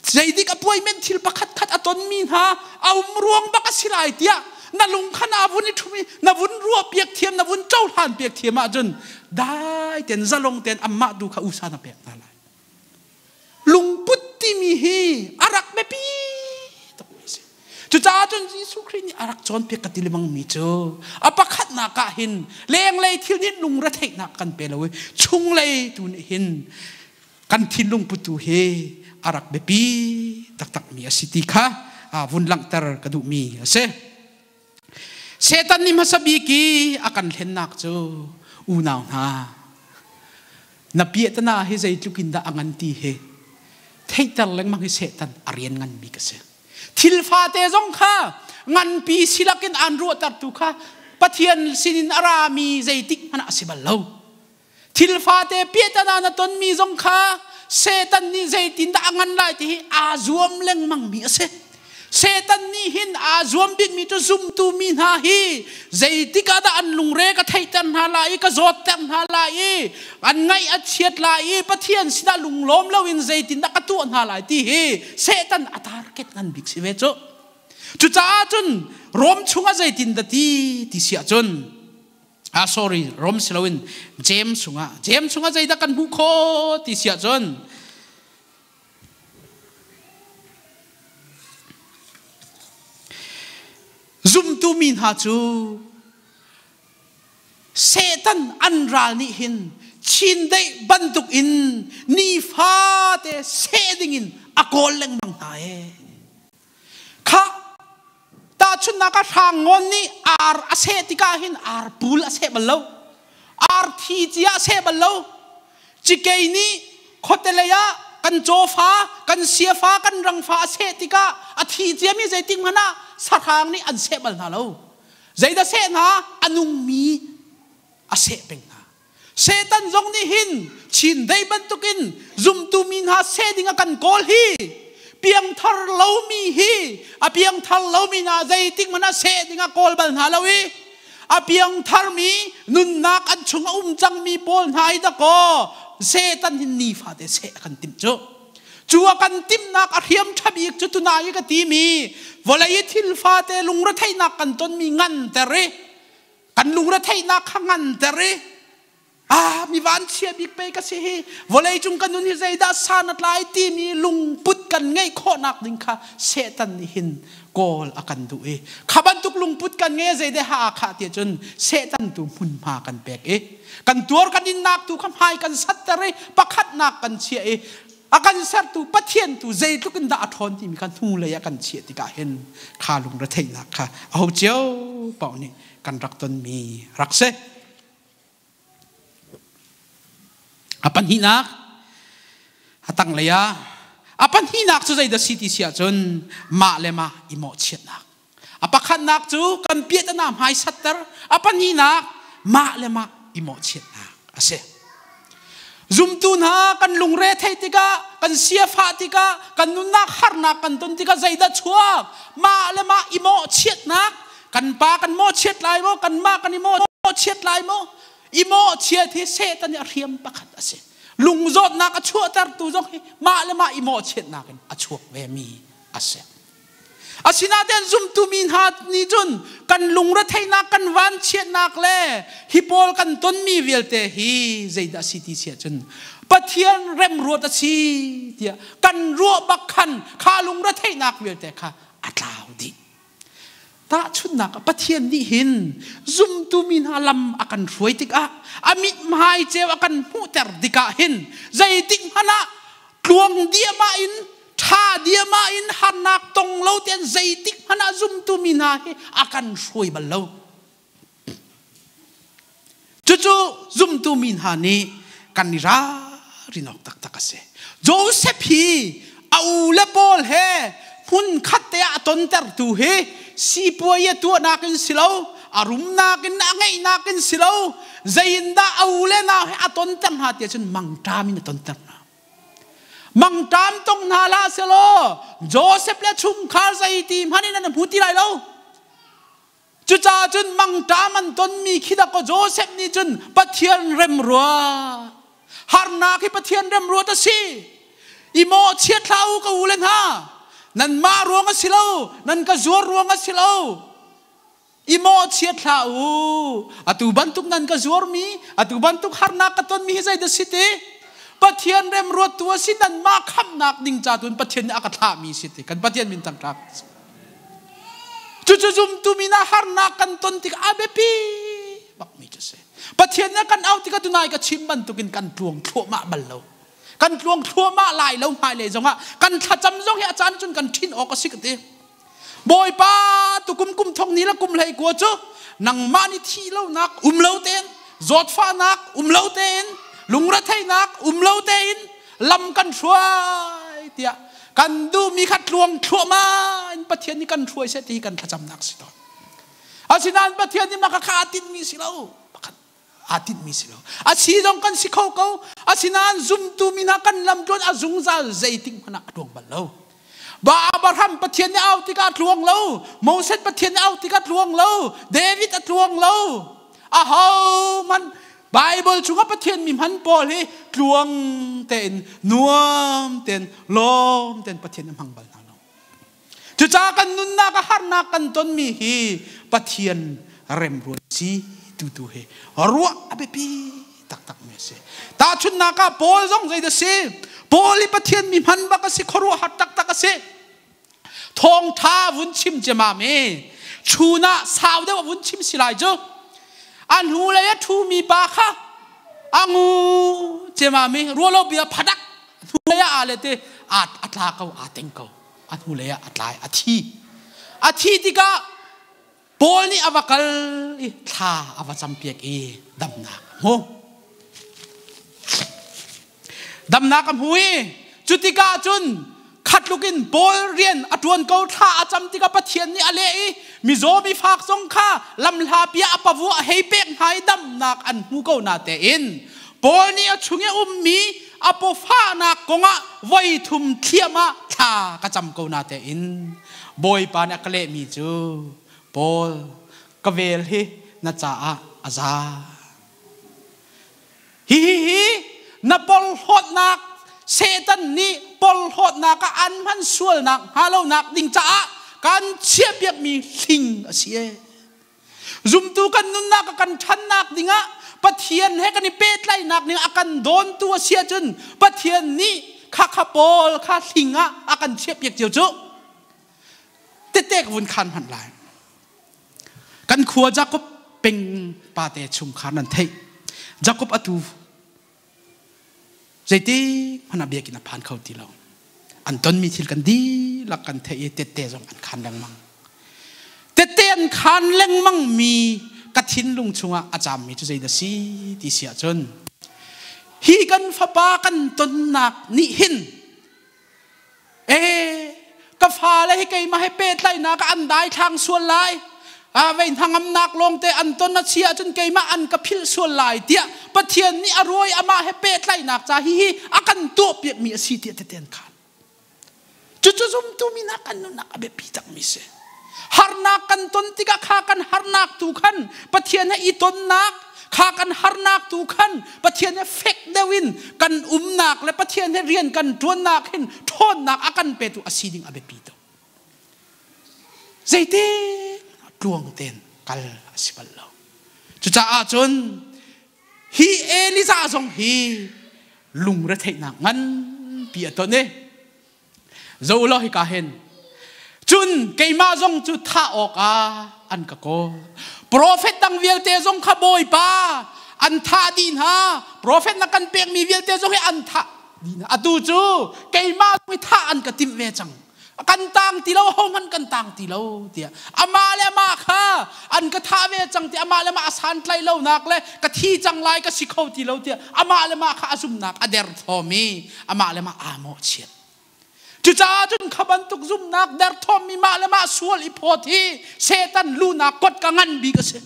Zeidik a puaimen thil pakhat khat a tonmi hna a um ruang bak a si lai tiah na lung kha na vun i ṭhum i na vun ruah piak thiam na vun cohlan piak thiam ahcun dai ten zalong ten amah tu kha usa na pek hna lai. Lungput timi hi a rak biapi tukmi a si. Cucaah cun Jesuh Khrih nih a rak cawnpiak ka ti lengmangmi cu a pakhatnak ah hin lenglei thil nih lungretheihnak kan pe lo i chunglei tu nih hin kan thinlung putu hi a rak biapi taktakmi a si ti kha vun langhter ka duhmi a si. Satan nih hmasa bik i a kan hlennak cu unau hna na piahtana hi zeitluk in dah a ngan ti hi theihter lengmang hi Satan a rian ngan bik a si. Thil fate zong kha nganpi silakin aan ruahtertu kha Pathian sinin a rami zeitik hmanh ah a si bal lo. Thil fate piahtana na tonmi zong kha Satan nih zeitindah a ngan lai ti hi aa zuam lengmangmi a si. Satan nih hin aa zuam bikmi cu zumtu mi hna hi zeitik ah dah an lungre ka theihter hna lai i ka zawtter hna lai i an ngaih a chiat lai i Pathian sinah lunglawm loin zeitindah ka tuah hna lai ti hi Satan a target ngan bik si ve cu. Cucaah cun Rom chungah zeitindah ti ti si ahcun ah sorry Rom si loin James chungah James chungah zeidah kan hmuh khawh ti si ahcun zumtu mi hna cu Satan an ral nih hin chindeih bantuk in nifate seh dingin a kawl lengmang hna ee. Khah tahchunhnak ah hrangngawn nih ar a seh tikah hin ar pul a seh bal lo. Ar thi cia a seh bal lo. Cikei nih khuate lei ah kan cawfa, kan siafa, kan rangfa a seh tikah a thi ciami zeitik hmanh ah sahrang nih an seh bal hna lo. Zeidah seh hna? A nungmi a seh peng hna. Satan zong nih hin chindeih bantukin zumtu mi hna seh ding a kan kawl hi piangthar lomi hi a piangthar lomi hna zeitik hmanh ah seh ding a kawl bal hna lo i a piangthar mi nunnak an chung a um cangmi pawl hna hi dakaw Satan hin nifate seh a kan timh cu cu a kan timhnak a hriam ṭha bik cu tunai i ka timi vawlei i thil fate lungretheihnak kan tonmi nganter i kan lungretheihnak kha nganter i ah mi vanchia bik pei ka si hi vawlei cung ka nun hi zeidah san a tlai timi lungput kan ngeih khawhnak ding kha Satan nih hin kawl a kan duh i kha bantuk lungput kan ngei zeidah ha kha ti cun Satan tu hmunhma kan pek i kan tuar kan innak tu kha hmai kan satter i pakhatnak kan chiah i a kan sertu Pathian tu zeitluk in dah a ṭhawn timi kha hnulei ah kan chiah tikah hin kha lungretheihnak kha aho cio paoh nih kan rak tonmi rak si. A pahnihnak a tanglei ah a pahnihnak cu zeidah si ti si ahcun mah le mah i mawhchiatnak. A pakhatnak cu kan piahtana hmaisatter. A pahnihnak mah le mah i mawhchiatnak a si. Zumtu hna kan lungre theih tikah, kan siafah tikah, kan nunnak harnak kan ton tikah zeidah chuak? Mah le mah i mawhchiatnak. Kan pa kan mawhchiat lai maw? Kanmah kan i mawhchiat lai maw? I mawhchiat hi Satan i a hriam pakhat a si. Lungzawtnak a chuahtertu zong hi mah le mah i mawhchiatnak in a chuak vemi a si. Asinain zumtu mi hna nih cun kan lungretheihnak, kan vanchiatnak le hi pawl kan tonmi vialte hi zeidah a si ti si ahcun Pathian remruat a si tiah kan ruah bak khan kha lungretheihnak vialte kha a tlau dih. Tahchunhnak ah Pathian nih hin zumtu mi hna lam a kan hruai tikah a mithmai ceu a kan hmuhter tikah hin zeitik hmanh ah tluang diahmah in ṭha diamah in harnak tong lo tein zeitik hmanh ah zumtu mi hna hi a kan hruai bal lo. Cucu zumtu mi hna nih kan i ralrin awk taktak a si. Joseph hi a u le pawl he hmun khat te ah a tontertu hi sipuai a tuahnak in si lo, a rumnak in a ngeihnak in si lo, zeiindah a u le nau he a tonter hna tiah cun mangṭam in a tonter hna. Mangṭam tong hna hlah selaw Joseph le chungkhar zeiti hmanh in an hmu ti lai lo. Cucaah cun mangṭam an tonmi khi dakaw Joseph nih cun Pathian remruat harnak hi Pathian remruat a si. I mawhchiat hlah u ka u le hna. Nanmah ruang a si lo, nan ka zuar ruang a si lo. I mawhchiat hlah u. Atu bantuk nan ka zuarmi, atu bantuk harnak ka tonmi hi zeidah si ti? Pathian remruattu a si nanmah khamhnak ding ca tun Pathian nih a ka thlahmi si ti. Kan Pathian min thangṭhat. Cucu zumtu mi hna harnak kan ton tik a biapi bakmi cu si. Pathian nih kan auh tikah tunai ka chim bantukin kan tluang thluahmah bal lo. Kan tluang thluahmah lai lo hmailei zongah kan thlacam zong hi a caan cun kan ṭhin awk a si ka ti. Bawipa tukum kum thong ni le kum hlei kua cu nangmah nih thih lonak um lo tein zawtfahnak um lo tein lungretheihnak um lo tein lam kan hruai tiah kan duhmi kha tluang thluahmah in Pathian nih kan hruai seh ti kan thlacamnak si tawn. Asinain Pathian nih maka kha aa tinhmi si lo. Pakhat aa tinhmi si lo. A si zong kan si kho ko. Asinain zumtu mi hna kan lam tluan a zungzal zeitik hmanh ah a tluang bal lo. Ba Abraham Pathian nih au tikah a tluang lo. Moses Pathian nih au tikah a tluang lo. David a tluang lo. Aho hmanh Bible chungah Pathian mi hman pawl hi tluang tein nuam tein lawm tein Pathian a hmang bal hna lo. Cucaah kan nunnak a harnak kan tonmi hi Pathian remruat si tutu hi ruah a biapi taktak mi a si. Tahchunhnak ah Paul zong zeidah si? Paul i Pathian mi hman bak a si, khuaruahhar taktak a si. Thawngtha vun chim ciamam i chun ah sau deuh vun chim si lai cu. A hnulei a ṭhumi pa kha a ngu ciamam i rualo bia phadak hnulei ah aa let i a tla ko, aa teng ko. A hnulei ah a tla i a thi. A thi tikah Paul nih a va kal i thla a va campiak i damnak a hmu. Damnak a hmu i cu tikah cun khatluk in Paul rian a ṭuan ko thla a cam tikah Pathian nih a leh i mizaw mifak zong kha lamhla piah a pavu a hei pek hna i damnak an hmu ko na tein Paul nih a chung i ummi a pawfahnak kongah voi thum thliam ah thla ka cam ko na tein Bawipa nih a ka lehmi cu Paul ka vel hi na caah a za. Hihi hi na porhlawtnak Satan nih porhlawtnak ah an hman sualnak hnga lonak ding caah kan chiahpiakmi hling a si e. Zumtu kan nunnak a kan ṭhannak dingah Pathian he kan i pehtlaihnak ning a kan dawntu a si ahcun Pathian nih kha kha Paul kha hling ah a kan chiahpiak cio cu tete ka vun khan hmanh lai. Kan khua Jakob peng pate chungkhar nan theih. Jakob atu zeiti hmanh ah biakinn a phan kho ti lo. An tonmi thil kan dihlak kan theih i tette zong an khan lengmang. Tette an khan lengmang mi ka thinlung chungah a caammi cu zeidah si ti si ahcun hi kan fapa kan tonnak nih hin Ee, ka fale hi keimah he pehtlaihnak ah an daithlang sual lai. A vei hnangamnak lawngte an ton a si ahcun keimah an ka philh sual lai tiah Pathian nih a ruai amah he pehtlaihnak ca hihi a kan tuahpiakmi a si tiah tete an khan. Cucu zumtu mi hna kan nunnak a biapi takmi si. Harnak kan ton tikah kha kan harnak tu khan Pathian he i tonnak kha kan harnak tu khan Pathian he fek deuh in kan umnak le Pathian he rian kan ṭuannak hin ṭhawnnak a kan petu a si ding a biapi tuk. Zeiti tluang tein kal a si bal lo. Cucaah cun hi Elijah zong hi lungretheihnak nganpi a ton i Zo law hika hin. Cun keimah zong cu thah awkah an ka kawl. Profet dang vialte zong kha Bawipa an thah dih hna. Profet na kan pekmi vialte zong hi an thah dih hna. Atu cu keimah zong hi thah an ka timh ve cang. Kan tang ti lo, hohmanh kan tang ti lo tiah. Amah le amah kha an ka thah ve cang ti amah le amah a santlaih lonak le ka thi cang lai ka si kho ti lo tiah amah le mah kha a zumnak a derthawm i amah le mah aa mawhchiat. Cucaah cun kha bantuk zumnak derthawmmi mah le mah sual i phawt hi Satan lunak kotka ngan bik a si.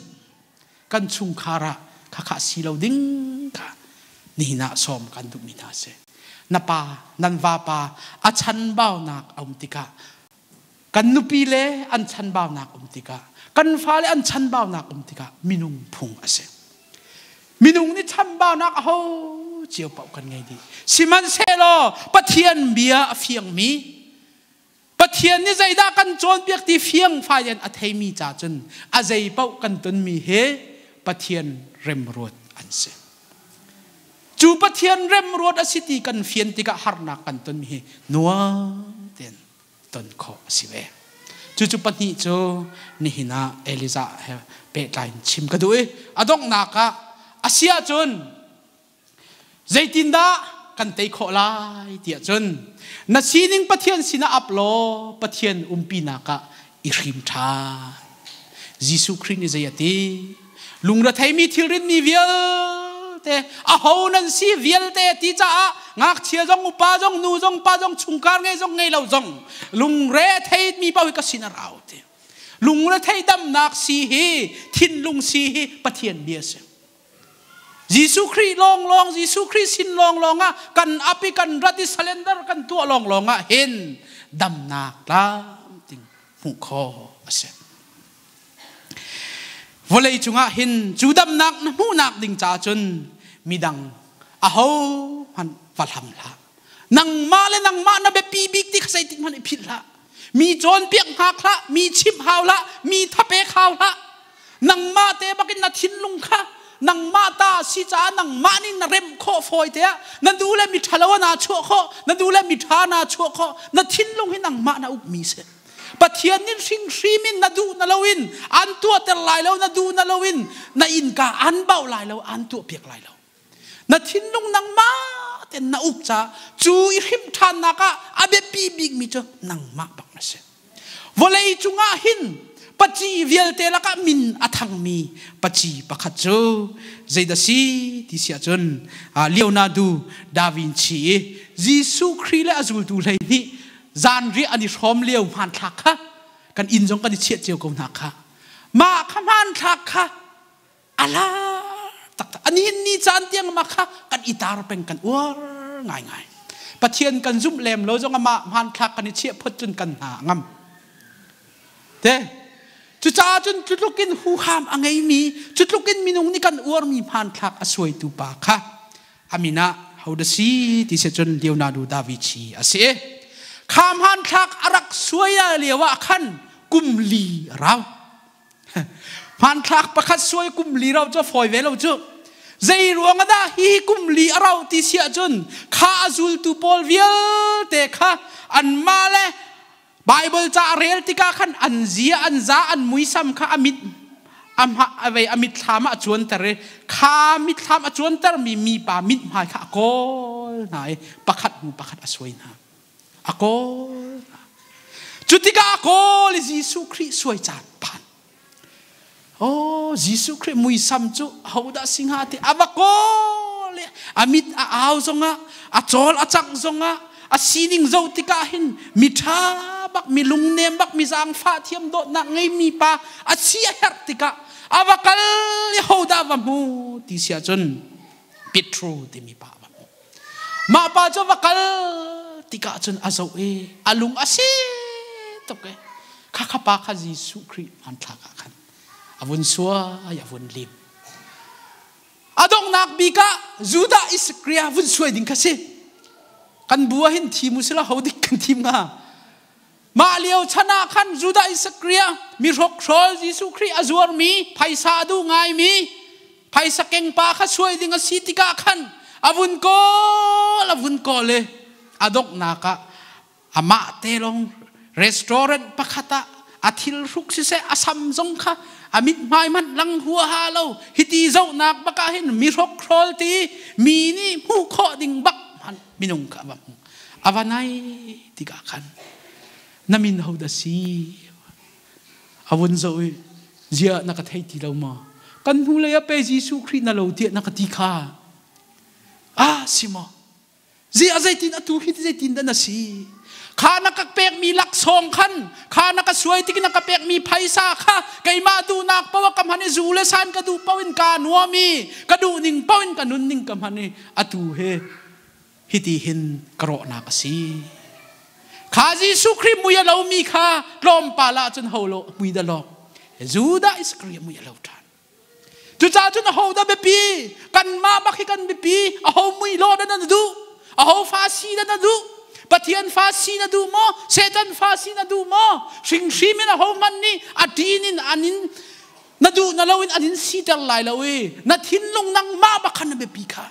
Kan chungkhar ah khakha si lo ding kha nihin ah sawm kan duhmi hna a si. Na pa, nan vapa a chanbaunak a um tikah kan nupi le an chanbaunak um tikah kan fale an chanbaunak um tikah minung phung a si. Minung nih chambaunak a ho cio paoh kan ngei dih. Sihmanhsehlaw Pathian bia a fiangmi Pathian nih zeidah kan cawnpiak ti fiangfai in a theimi ca cun a zei paoh kan tonmi he Pathian remruat an si. Cu Pathian remruat a si ti kan fian tikah harnak kan tonmi hi nuam tein ton khawh a si ve. Cucu pahnih cu nihin ah Elijah he pehtlai in chim ka duh i a donghnak ah a si ahcun zeitindah kan tei khawh lai tiah cun na sining Pathian sinah ap law Pathian umpinak ah i hrim ṭhan. Jesuh Khrih nih zei a ti? Lungretheimi thilritmi vialte aho nan si vialte ti caah ngakchia zong upa zong nu zong pa zong chungkhar ngei zong ngei lo zong lungre a theimi paoh hi ka sin a rau ti. Lungre thei damnak si hi thinlung si hi Pathian bia si. Jesuh Khrih lawnglawng Jesuh Khrih sin lawnglawng ah kan ap i kan rat i surrender kan tuah lawnglawng ah hin damnak tlamtling hmuh khawh a si. Vawlei cungah hin cu damnak na hmuhnak ding ca cun midang aho hmanh va hlam hlah. Nangmah le nangmah na biapi bik ti kha zeitik hmanh i philh hlah. Mi cawnpiak hngak hlah, mi chimh hau hlah, mi thapek hau hlah. Nangmah te bakin na thinlung kha nangmah ta si caah nangmah nih na remh khawh fawi te ah na duh le mi ṭhalo naa chuah khawh, na duh le mi ṭha naa chuah khawh. Na thinlung hi nangmah na ukmi si. Pathian nih hringhrim in na duh na loin an tuahter lai lo, na duh na loin na innka an bauh lai lo, an tuahpiak lai lo. Na thinlung nangmah ten na uk ca cu i hrimh ṭhannak ah a biapi bikmi cu nangmah bak na si. Vawlei cungah hin paci vialte lakah min a thangmi paci pakhat cu zeidah si ti si ahcun Leonardo da Vinci i Jesuh Khrih le a zultu 12 zanriah an i hrawm lio hmanthlak kha kan inn zong kan i chiah cio ko hna kha. Mah kha hmanthlak kha a lar taktak. A nihin ni caan tiang mah kha kan i tar peng kan uar ngaingai. Pathian kan zumh lem lo zong amah hmanthlak kan i chiah phot cun kan hna a ngam. Te cucaah cun cutluk in huham a ngeimi cutluk in minung nih kan uarmi hmanthlak a suaitu pa kha a min ah hodah si ti si cun Leonardo da Vinci a si. Kha hmanthlak a rak suai lio ah khan kum li a rau. Hmanthlak pakhat suai kum li rau cu fawi ve lo cu. Zei ruang ah dah hi kum li a rau ti si ahcun kha a zultu pawl vialte kha anmah le Bible ca a rel tikah khan an zia an za an muisam kha a mit a vei a mitthlam ah a cuanter i kha mitthlam a cuantermi mipa mithmai kha a kawl hna i pakhat hnu pakhat a suai hna. A kawl hna. Cu tikah a kawl i Jesuh Khrih suai caan phan. Oh, Jesuh Khrih muisam cu hodah si hnga ti a va kawl i a mit a au zongah a cawl a cangh zongah a sining zoh tikah hin mi ṭha bak mi lungnem bak mi zaangfah thiam dawtnak ngeimi pa a si a herh tikah a va kal i hodah va hmu ti si ahcun Petro timi pa va hmu. Mah pa cu va kal tikah cun a zoh i a lung a si tuk i khakha pa kha Jesuh Khrih hmanthlak ah khan a vun suai a vun lim. A donghnak bik ah Judah Iskria vun suai ding kha si. Kan bu ah hin thim u sila ho dik kan thim hnga. Mah lio chan ah khan Judah Iskria mi hrokhrawl Jesuh Khrih a zuarmi phaisa a duh ngaimi phaisa keng pa kha suai ding a si tikah khan a vun kawl a vun kawl i a donghnak ah amah te lawng restaurant pakhat ah a thil hruk siseh a sam zong kha a mithmai hmanh lang huaha lo hiti zohnak bak ah hin mi hrokhrawl ti mi nih hmuh khawh ding bak hmanh minung kha a va hmu a va nai tikah khan. Na min ho dah si? A vun zoh i, ziah na ka thei ti lo maw? Kan hnulei ah pe Jesuh Khrih na lo tiah na ka ti kha. Ah, si maw? Ziah zeitin atu hi zeitin dah na si? Kha na ka pekmi laksawng khan, kha na ka suai tik na ka pekmi phaisa kha keimah duhnak paoh ka hman i zu le san ka duh paoh in kaa nuam i ka duh ning paoh in ka nun ning ka hman i atu he hiti hin ka rawhnak a si. Kha Jesuh Khrih mui a lomi kha tlawmpal ah cun ho lo mui dah lawk. Judah Iskariot mui a lo ṭhan. Cucaah cun aho dah biapi? Kanmah bak hi kan biapi. Aho mui law dah na duh? Aho fa si dah na duh? Pathian fa si na duh maw? Satan fa si na duh maw? Hringhrim in aho hmanh nih a ṭin in an in na duh na lo in an in siter lai lo i na thinlung nangmah bak khan na biapi kha.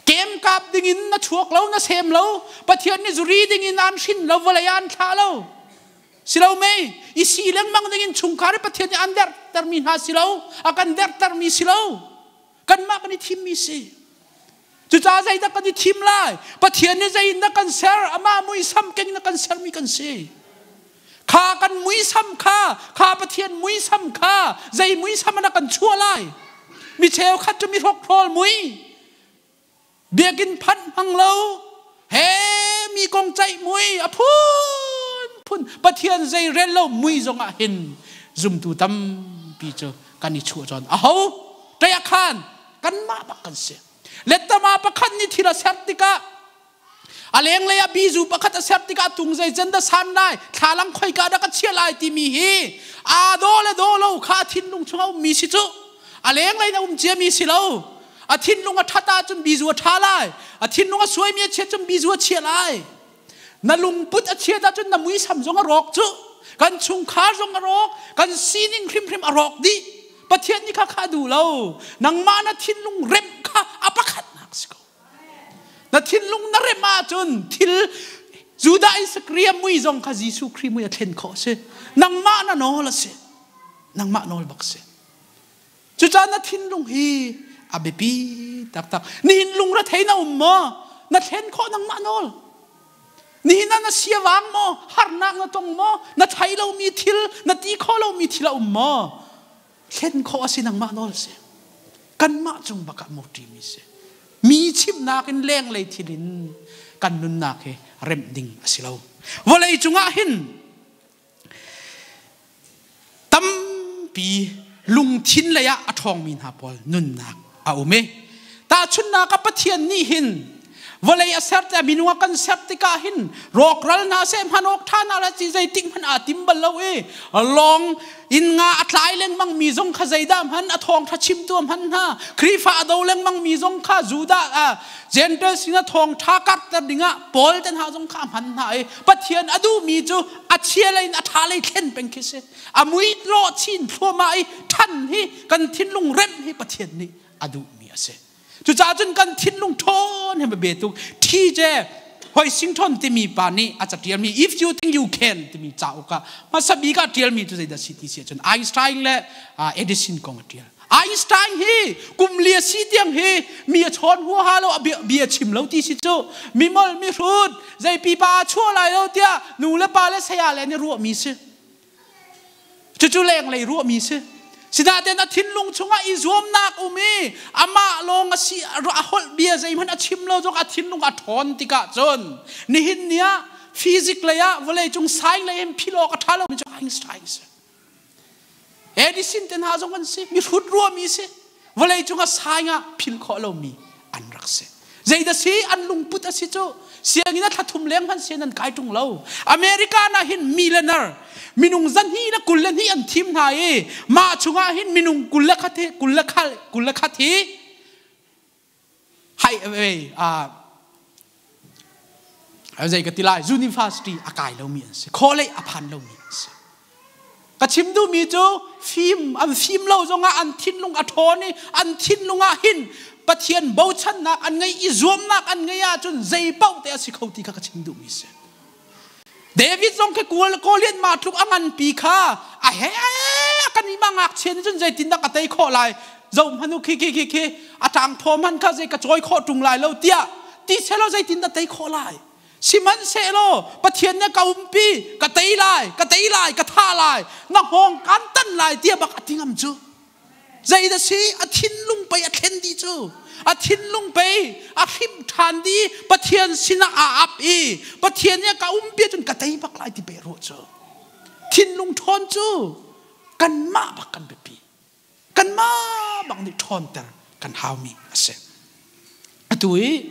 Kem kap dingin na chuak lo, na sem lo. Pathian nih zuri dingin an hrin lo, vawlei ah an thlah lo. Si lo mei, i si lengmang dingin chungkhar i Pathian nih an dertermi hna si lo, a kan dertermi si lo. Kanmah kan i thimmi si. Cucaah zeidah kan i thim lai? Pathian nih zei in dah kan ser? Amah muisam keng na kan sermi kan si. Kha kan muisam kha, kha Pathian muisam kha zei muisam ah kan chuah lai? Mi cheukhat cu mi hrokhrawl mui, biakinn phanh hmang lo, he mi kong ceih mui, a phunphun Pathian zei rel lo mui zongah hin zumtu tampi cu kan i chuah cawn. Aho? Ṭei khan kanmah bak kan si. Lettama pakhat nih thil a ser tikah A lenglei ah bizu pakhat a ser tikah tung zei can dah san lai, thlalang khoika dah ka chiah lai timi hi aa daw le daw lo kha a thinlung chungah ummi si cu. A lenglei na um ciami si lo. A thinlung a ṭhat ahcun bizu a ṭha lai. A thinlung a suaimi a chiat cun bizu a chia lai. Na lungput a chiat ahcun na muisam zong a rawk cu. Kan chungkhar zong a rawk, kan sining hrimhrim a rawk dih. Pathian nih kha kha duh lo. Nangmah na thinlung remh kha a pakhatnak si ko. Na thinlung na remh ahcun thil Judah Isakria mui zong kha Jesuh Khrih mui a thlen khawh a si. Nangmah na nawl a si. Nangmah nawl bak si. Cucaah na thinlung hi a biapi taktak. Nihin lungrethei na um maw? Na thlen khawh nangmah nawl. Nihin ah na siavang maw? Harnak na tong maw? Na thei lomi thil, na ti khawh lomi thil a um maw? Thlen khawh a si nangmah nawl si. Kanmah cung bak ah mawṭimi si. Mi chimhnak in lenglei thil in kan nunnak hi remh ding a si lo. Vawlei cungah hin tampi lungthin lei ah a ṭhawngmi hna pawl nunnak a um i tahchunhnak ah Pathian nih hin vawlei a ser te minung a kan ser tikah hin rawkral hna seh hman awk ṭha hna la ci zeitik hmanh aa tim bal lo i lawng in nga a tlai lengmang mi zong kha zeidah hman a thawngṭha chimtu a hman hna Khrihfa a do lengmang mi zong kha Judah Gentile sin a thawngṭha karhter dingah Paul te hna zong kha a hman hna i Pathian a duhmi cu a chia lei in a ṭha lei thlen peng khi si a mui lawh chin thluahmah i ṭhan hi kan thinlung remh hi Pathian nih a duhmi a si. Cucaah cun kan thinlung ṭhawn he be tuk TJ Hoisington timi pa nih a catialmi If You Think You Can timi cauk ah hmasa bik ah ṭialmi cu zeidah si ti si ahcun Einstein le Edison kong a ṭial. Einstein hi kum lia si tiang hi mi a chawn huaha lo bia chim lo ti si cu mi mol mi hrut zei pipa a chuah lai lo tiah nu le pa le saya le nih ruahmi si. Cucu lenglei ruahmi si. Sinain a thinlung chungah i zuamnak um i amah lawng a si a holh bia zeihmanh a chim lo zong a thinlung a ṭhawn tikah cun nihin ni ah physics lei ah vawleicung science lei in phil awk a ṭha lomi cu Einstein si. Edison te hna zong an si mihrut ruahmi si. Vawleicung ah science ah phil khawh lomi an rak si. Zeidah si an lungput a si cu sianginn a thla thum leng hmanh sian an kai ṭung lo. America na hin millionaire minung zahnih le 22 an thim hna i mah chungah hin minung 21 hi 21 hi hai a zei ka ti lai university a kai lomi an si college a phan lomi an si Ka chim duhmi cu fim an fim lo zongah an thinlung a ṭhawn i an thinlung ah hin Pathian bochannak an ngei i zuamnak an ngei ahcun zei paoh te a si kho ti kha ka chim duhmi si. David zong khi Goliath ma tluk a nganpi kha a he kan i ma ngakchia nih cun zeitindah ka tei khawh lai zo hmanu khi khi khi khi a ṭang thaw hman kha zei ka cawi khawh ṭung lai lo tiah ti selaw zeitindah tei khawh lai. Sihmanhsehlaw Pathian nih ka umpi, ka tei lai, ka tei lai, ka thah lai, na hngawng kan tan lai tiah bak a ti ngam cu. Zeidah si a thinlung pei a thlen dih cu. A thinlung pei a hrimh ṭhan dih Pathian sinah aa ap i Pathian nih ka umpi ahcun ka tei bak lai ti pe ruah cu. Thinlung ṭhawn cu kanmah bak kan biapi. Kanmah bak nih ṭhawnter kan haumi a si. Atu i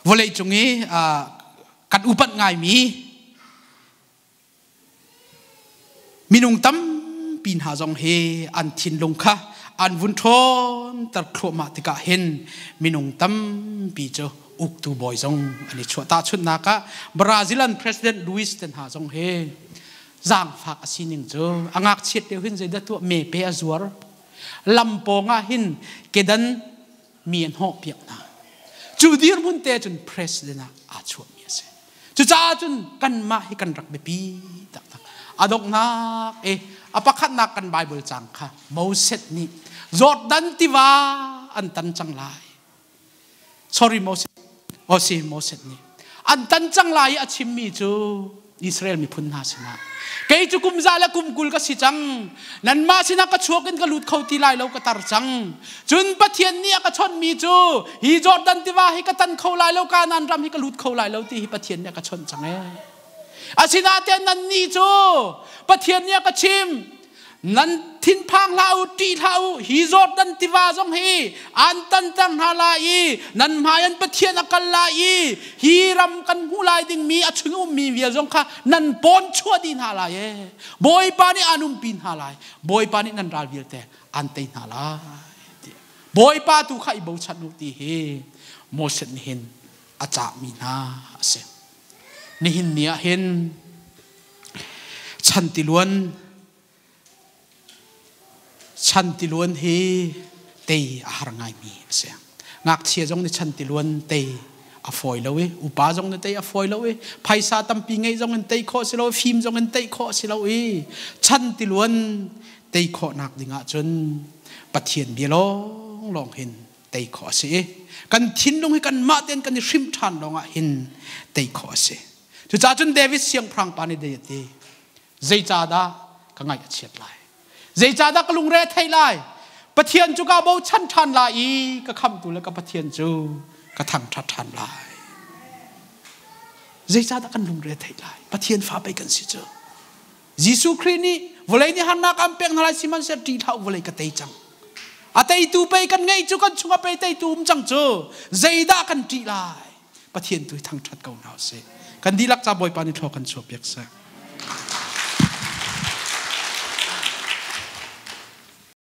vawleicung i kan upat ngaimi Minung tampi hna zong hi an thinlung kha an vun ṭhawnter thluahmah tikah hin minung tampi cu uktu bawi zong an i chuah. Tahchunhnak ah Brazilian President Luis te hna zong hi zaangfak a sining cu a ngakchiat lio hin zeidah tuah mepe a zuar. Lam pawng ah hin kedan mi an hnawhpiak hna. Cu dirhmun te cun president ah aa chuahmi a si. Cucaah cun kanmah hi kan rak biapi taktak. A donghnak i a pakhatnak kan Bible cang kha Moses nih Jordan tiva an tan cang lai. Sorry Moses. Oh si Moses nih an tan cang lai i a chimmi cu Israel miphun hna sinah kei cu kum za le kum 20 ka si cang nanmah sinah ka chuak in ka lut kho ti lai lo ka tar cang cun Pathian nih a ka chawnhmi cu hi Jordan tiva hi ka tan kho lai lo Kanaan ram hi ka lut kho lai lo ti hi Pathian nih a ka chawnh cang ee asinain nannih cu Pathian nih a ka chim Nan thinphang hlah u, ṭih hlah u, hi Jordan tiva zong hi an tanter hna lai i nan hmai an Pathian a kal lai i hi ram kan hmuh lai dingmi a chung ummi vial zong kha nan pawn chuah dih hna lai ee. Bawipa nih aan umpi hna lai. Bawipa nih nan ral vialte aan tei hna lai. Bawipa tu kha i bochan u ti hi Moses nih hin a cahmi hna a si. Nihin ni ah hin Chantiluan chantiluan hi tei a har ngaimi a si. Ngakchia zong nih chantiluan tei a fawi lo i upa zong nih tei a fawi lo i phaisa tampi ngeih zong in tei khawh si lo fim zong in tei khawh si lo i chantiluan tei khawhnak ding ahcun Pathian bia lawnglawng hin tei khawh a si i kan thinlung hi kanmah tein kan i hrimh ṭhan lawngah hin tei khawh a si. Cucaah cun David siangpahrang pa nih dei a ti, zeicahdah ka ngaih a chiat lai? Zeicahdah ka lungre a theih lai? Pathian cu kaa bochan ṭhan lai i ka khamhtu le ka Pathian cu ka thangṭhat ṭhan lai. Zeicahdah kan lungre a theih lai? Pathian fa pei kan si cu. Jesuh Khrih nih vawlei nih harnak an pek hna lai sihmanhsehlaw ṭih hlah u vawlei ka tei cang. A teitu pei kan ngeih cu kan chungah pei teitu um cang cu zeidah kan ṭih lai? Pathian tu hi thangṭhat ko hna usih. Kan dihlak ca Bawipa nih thlaw kan chuah piak seh.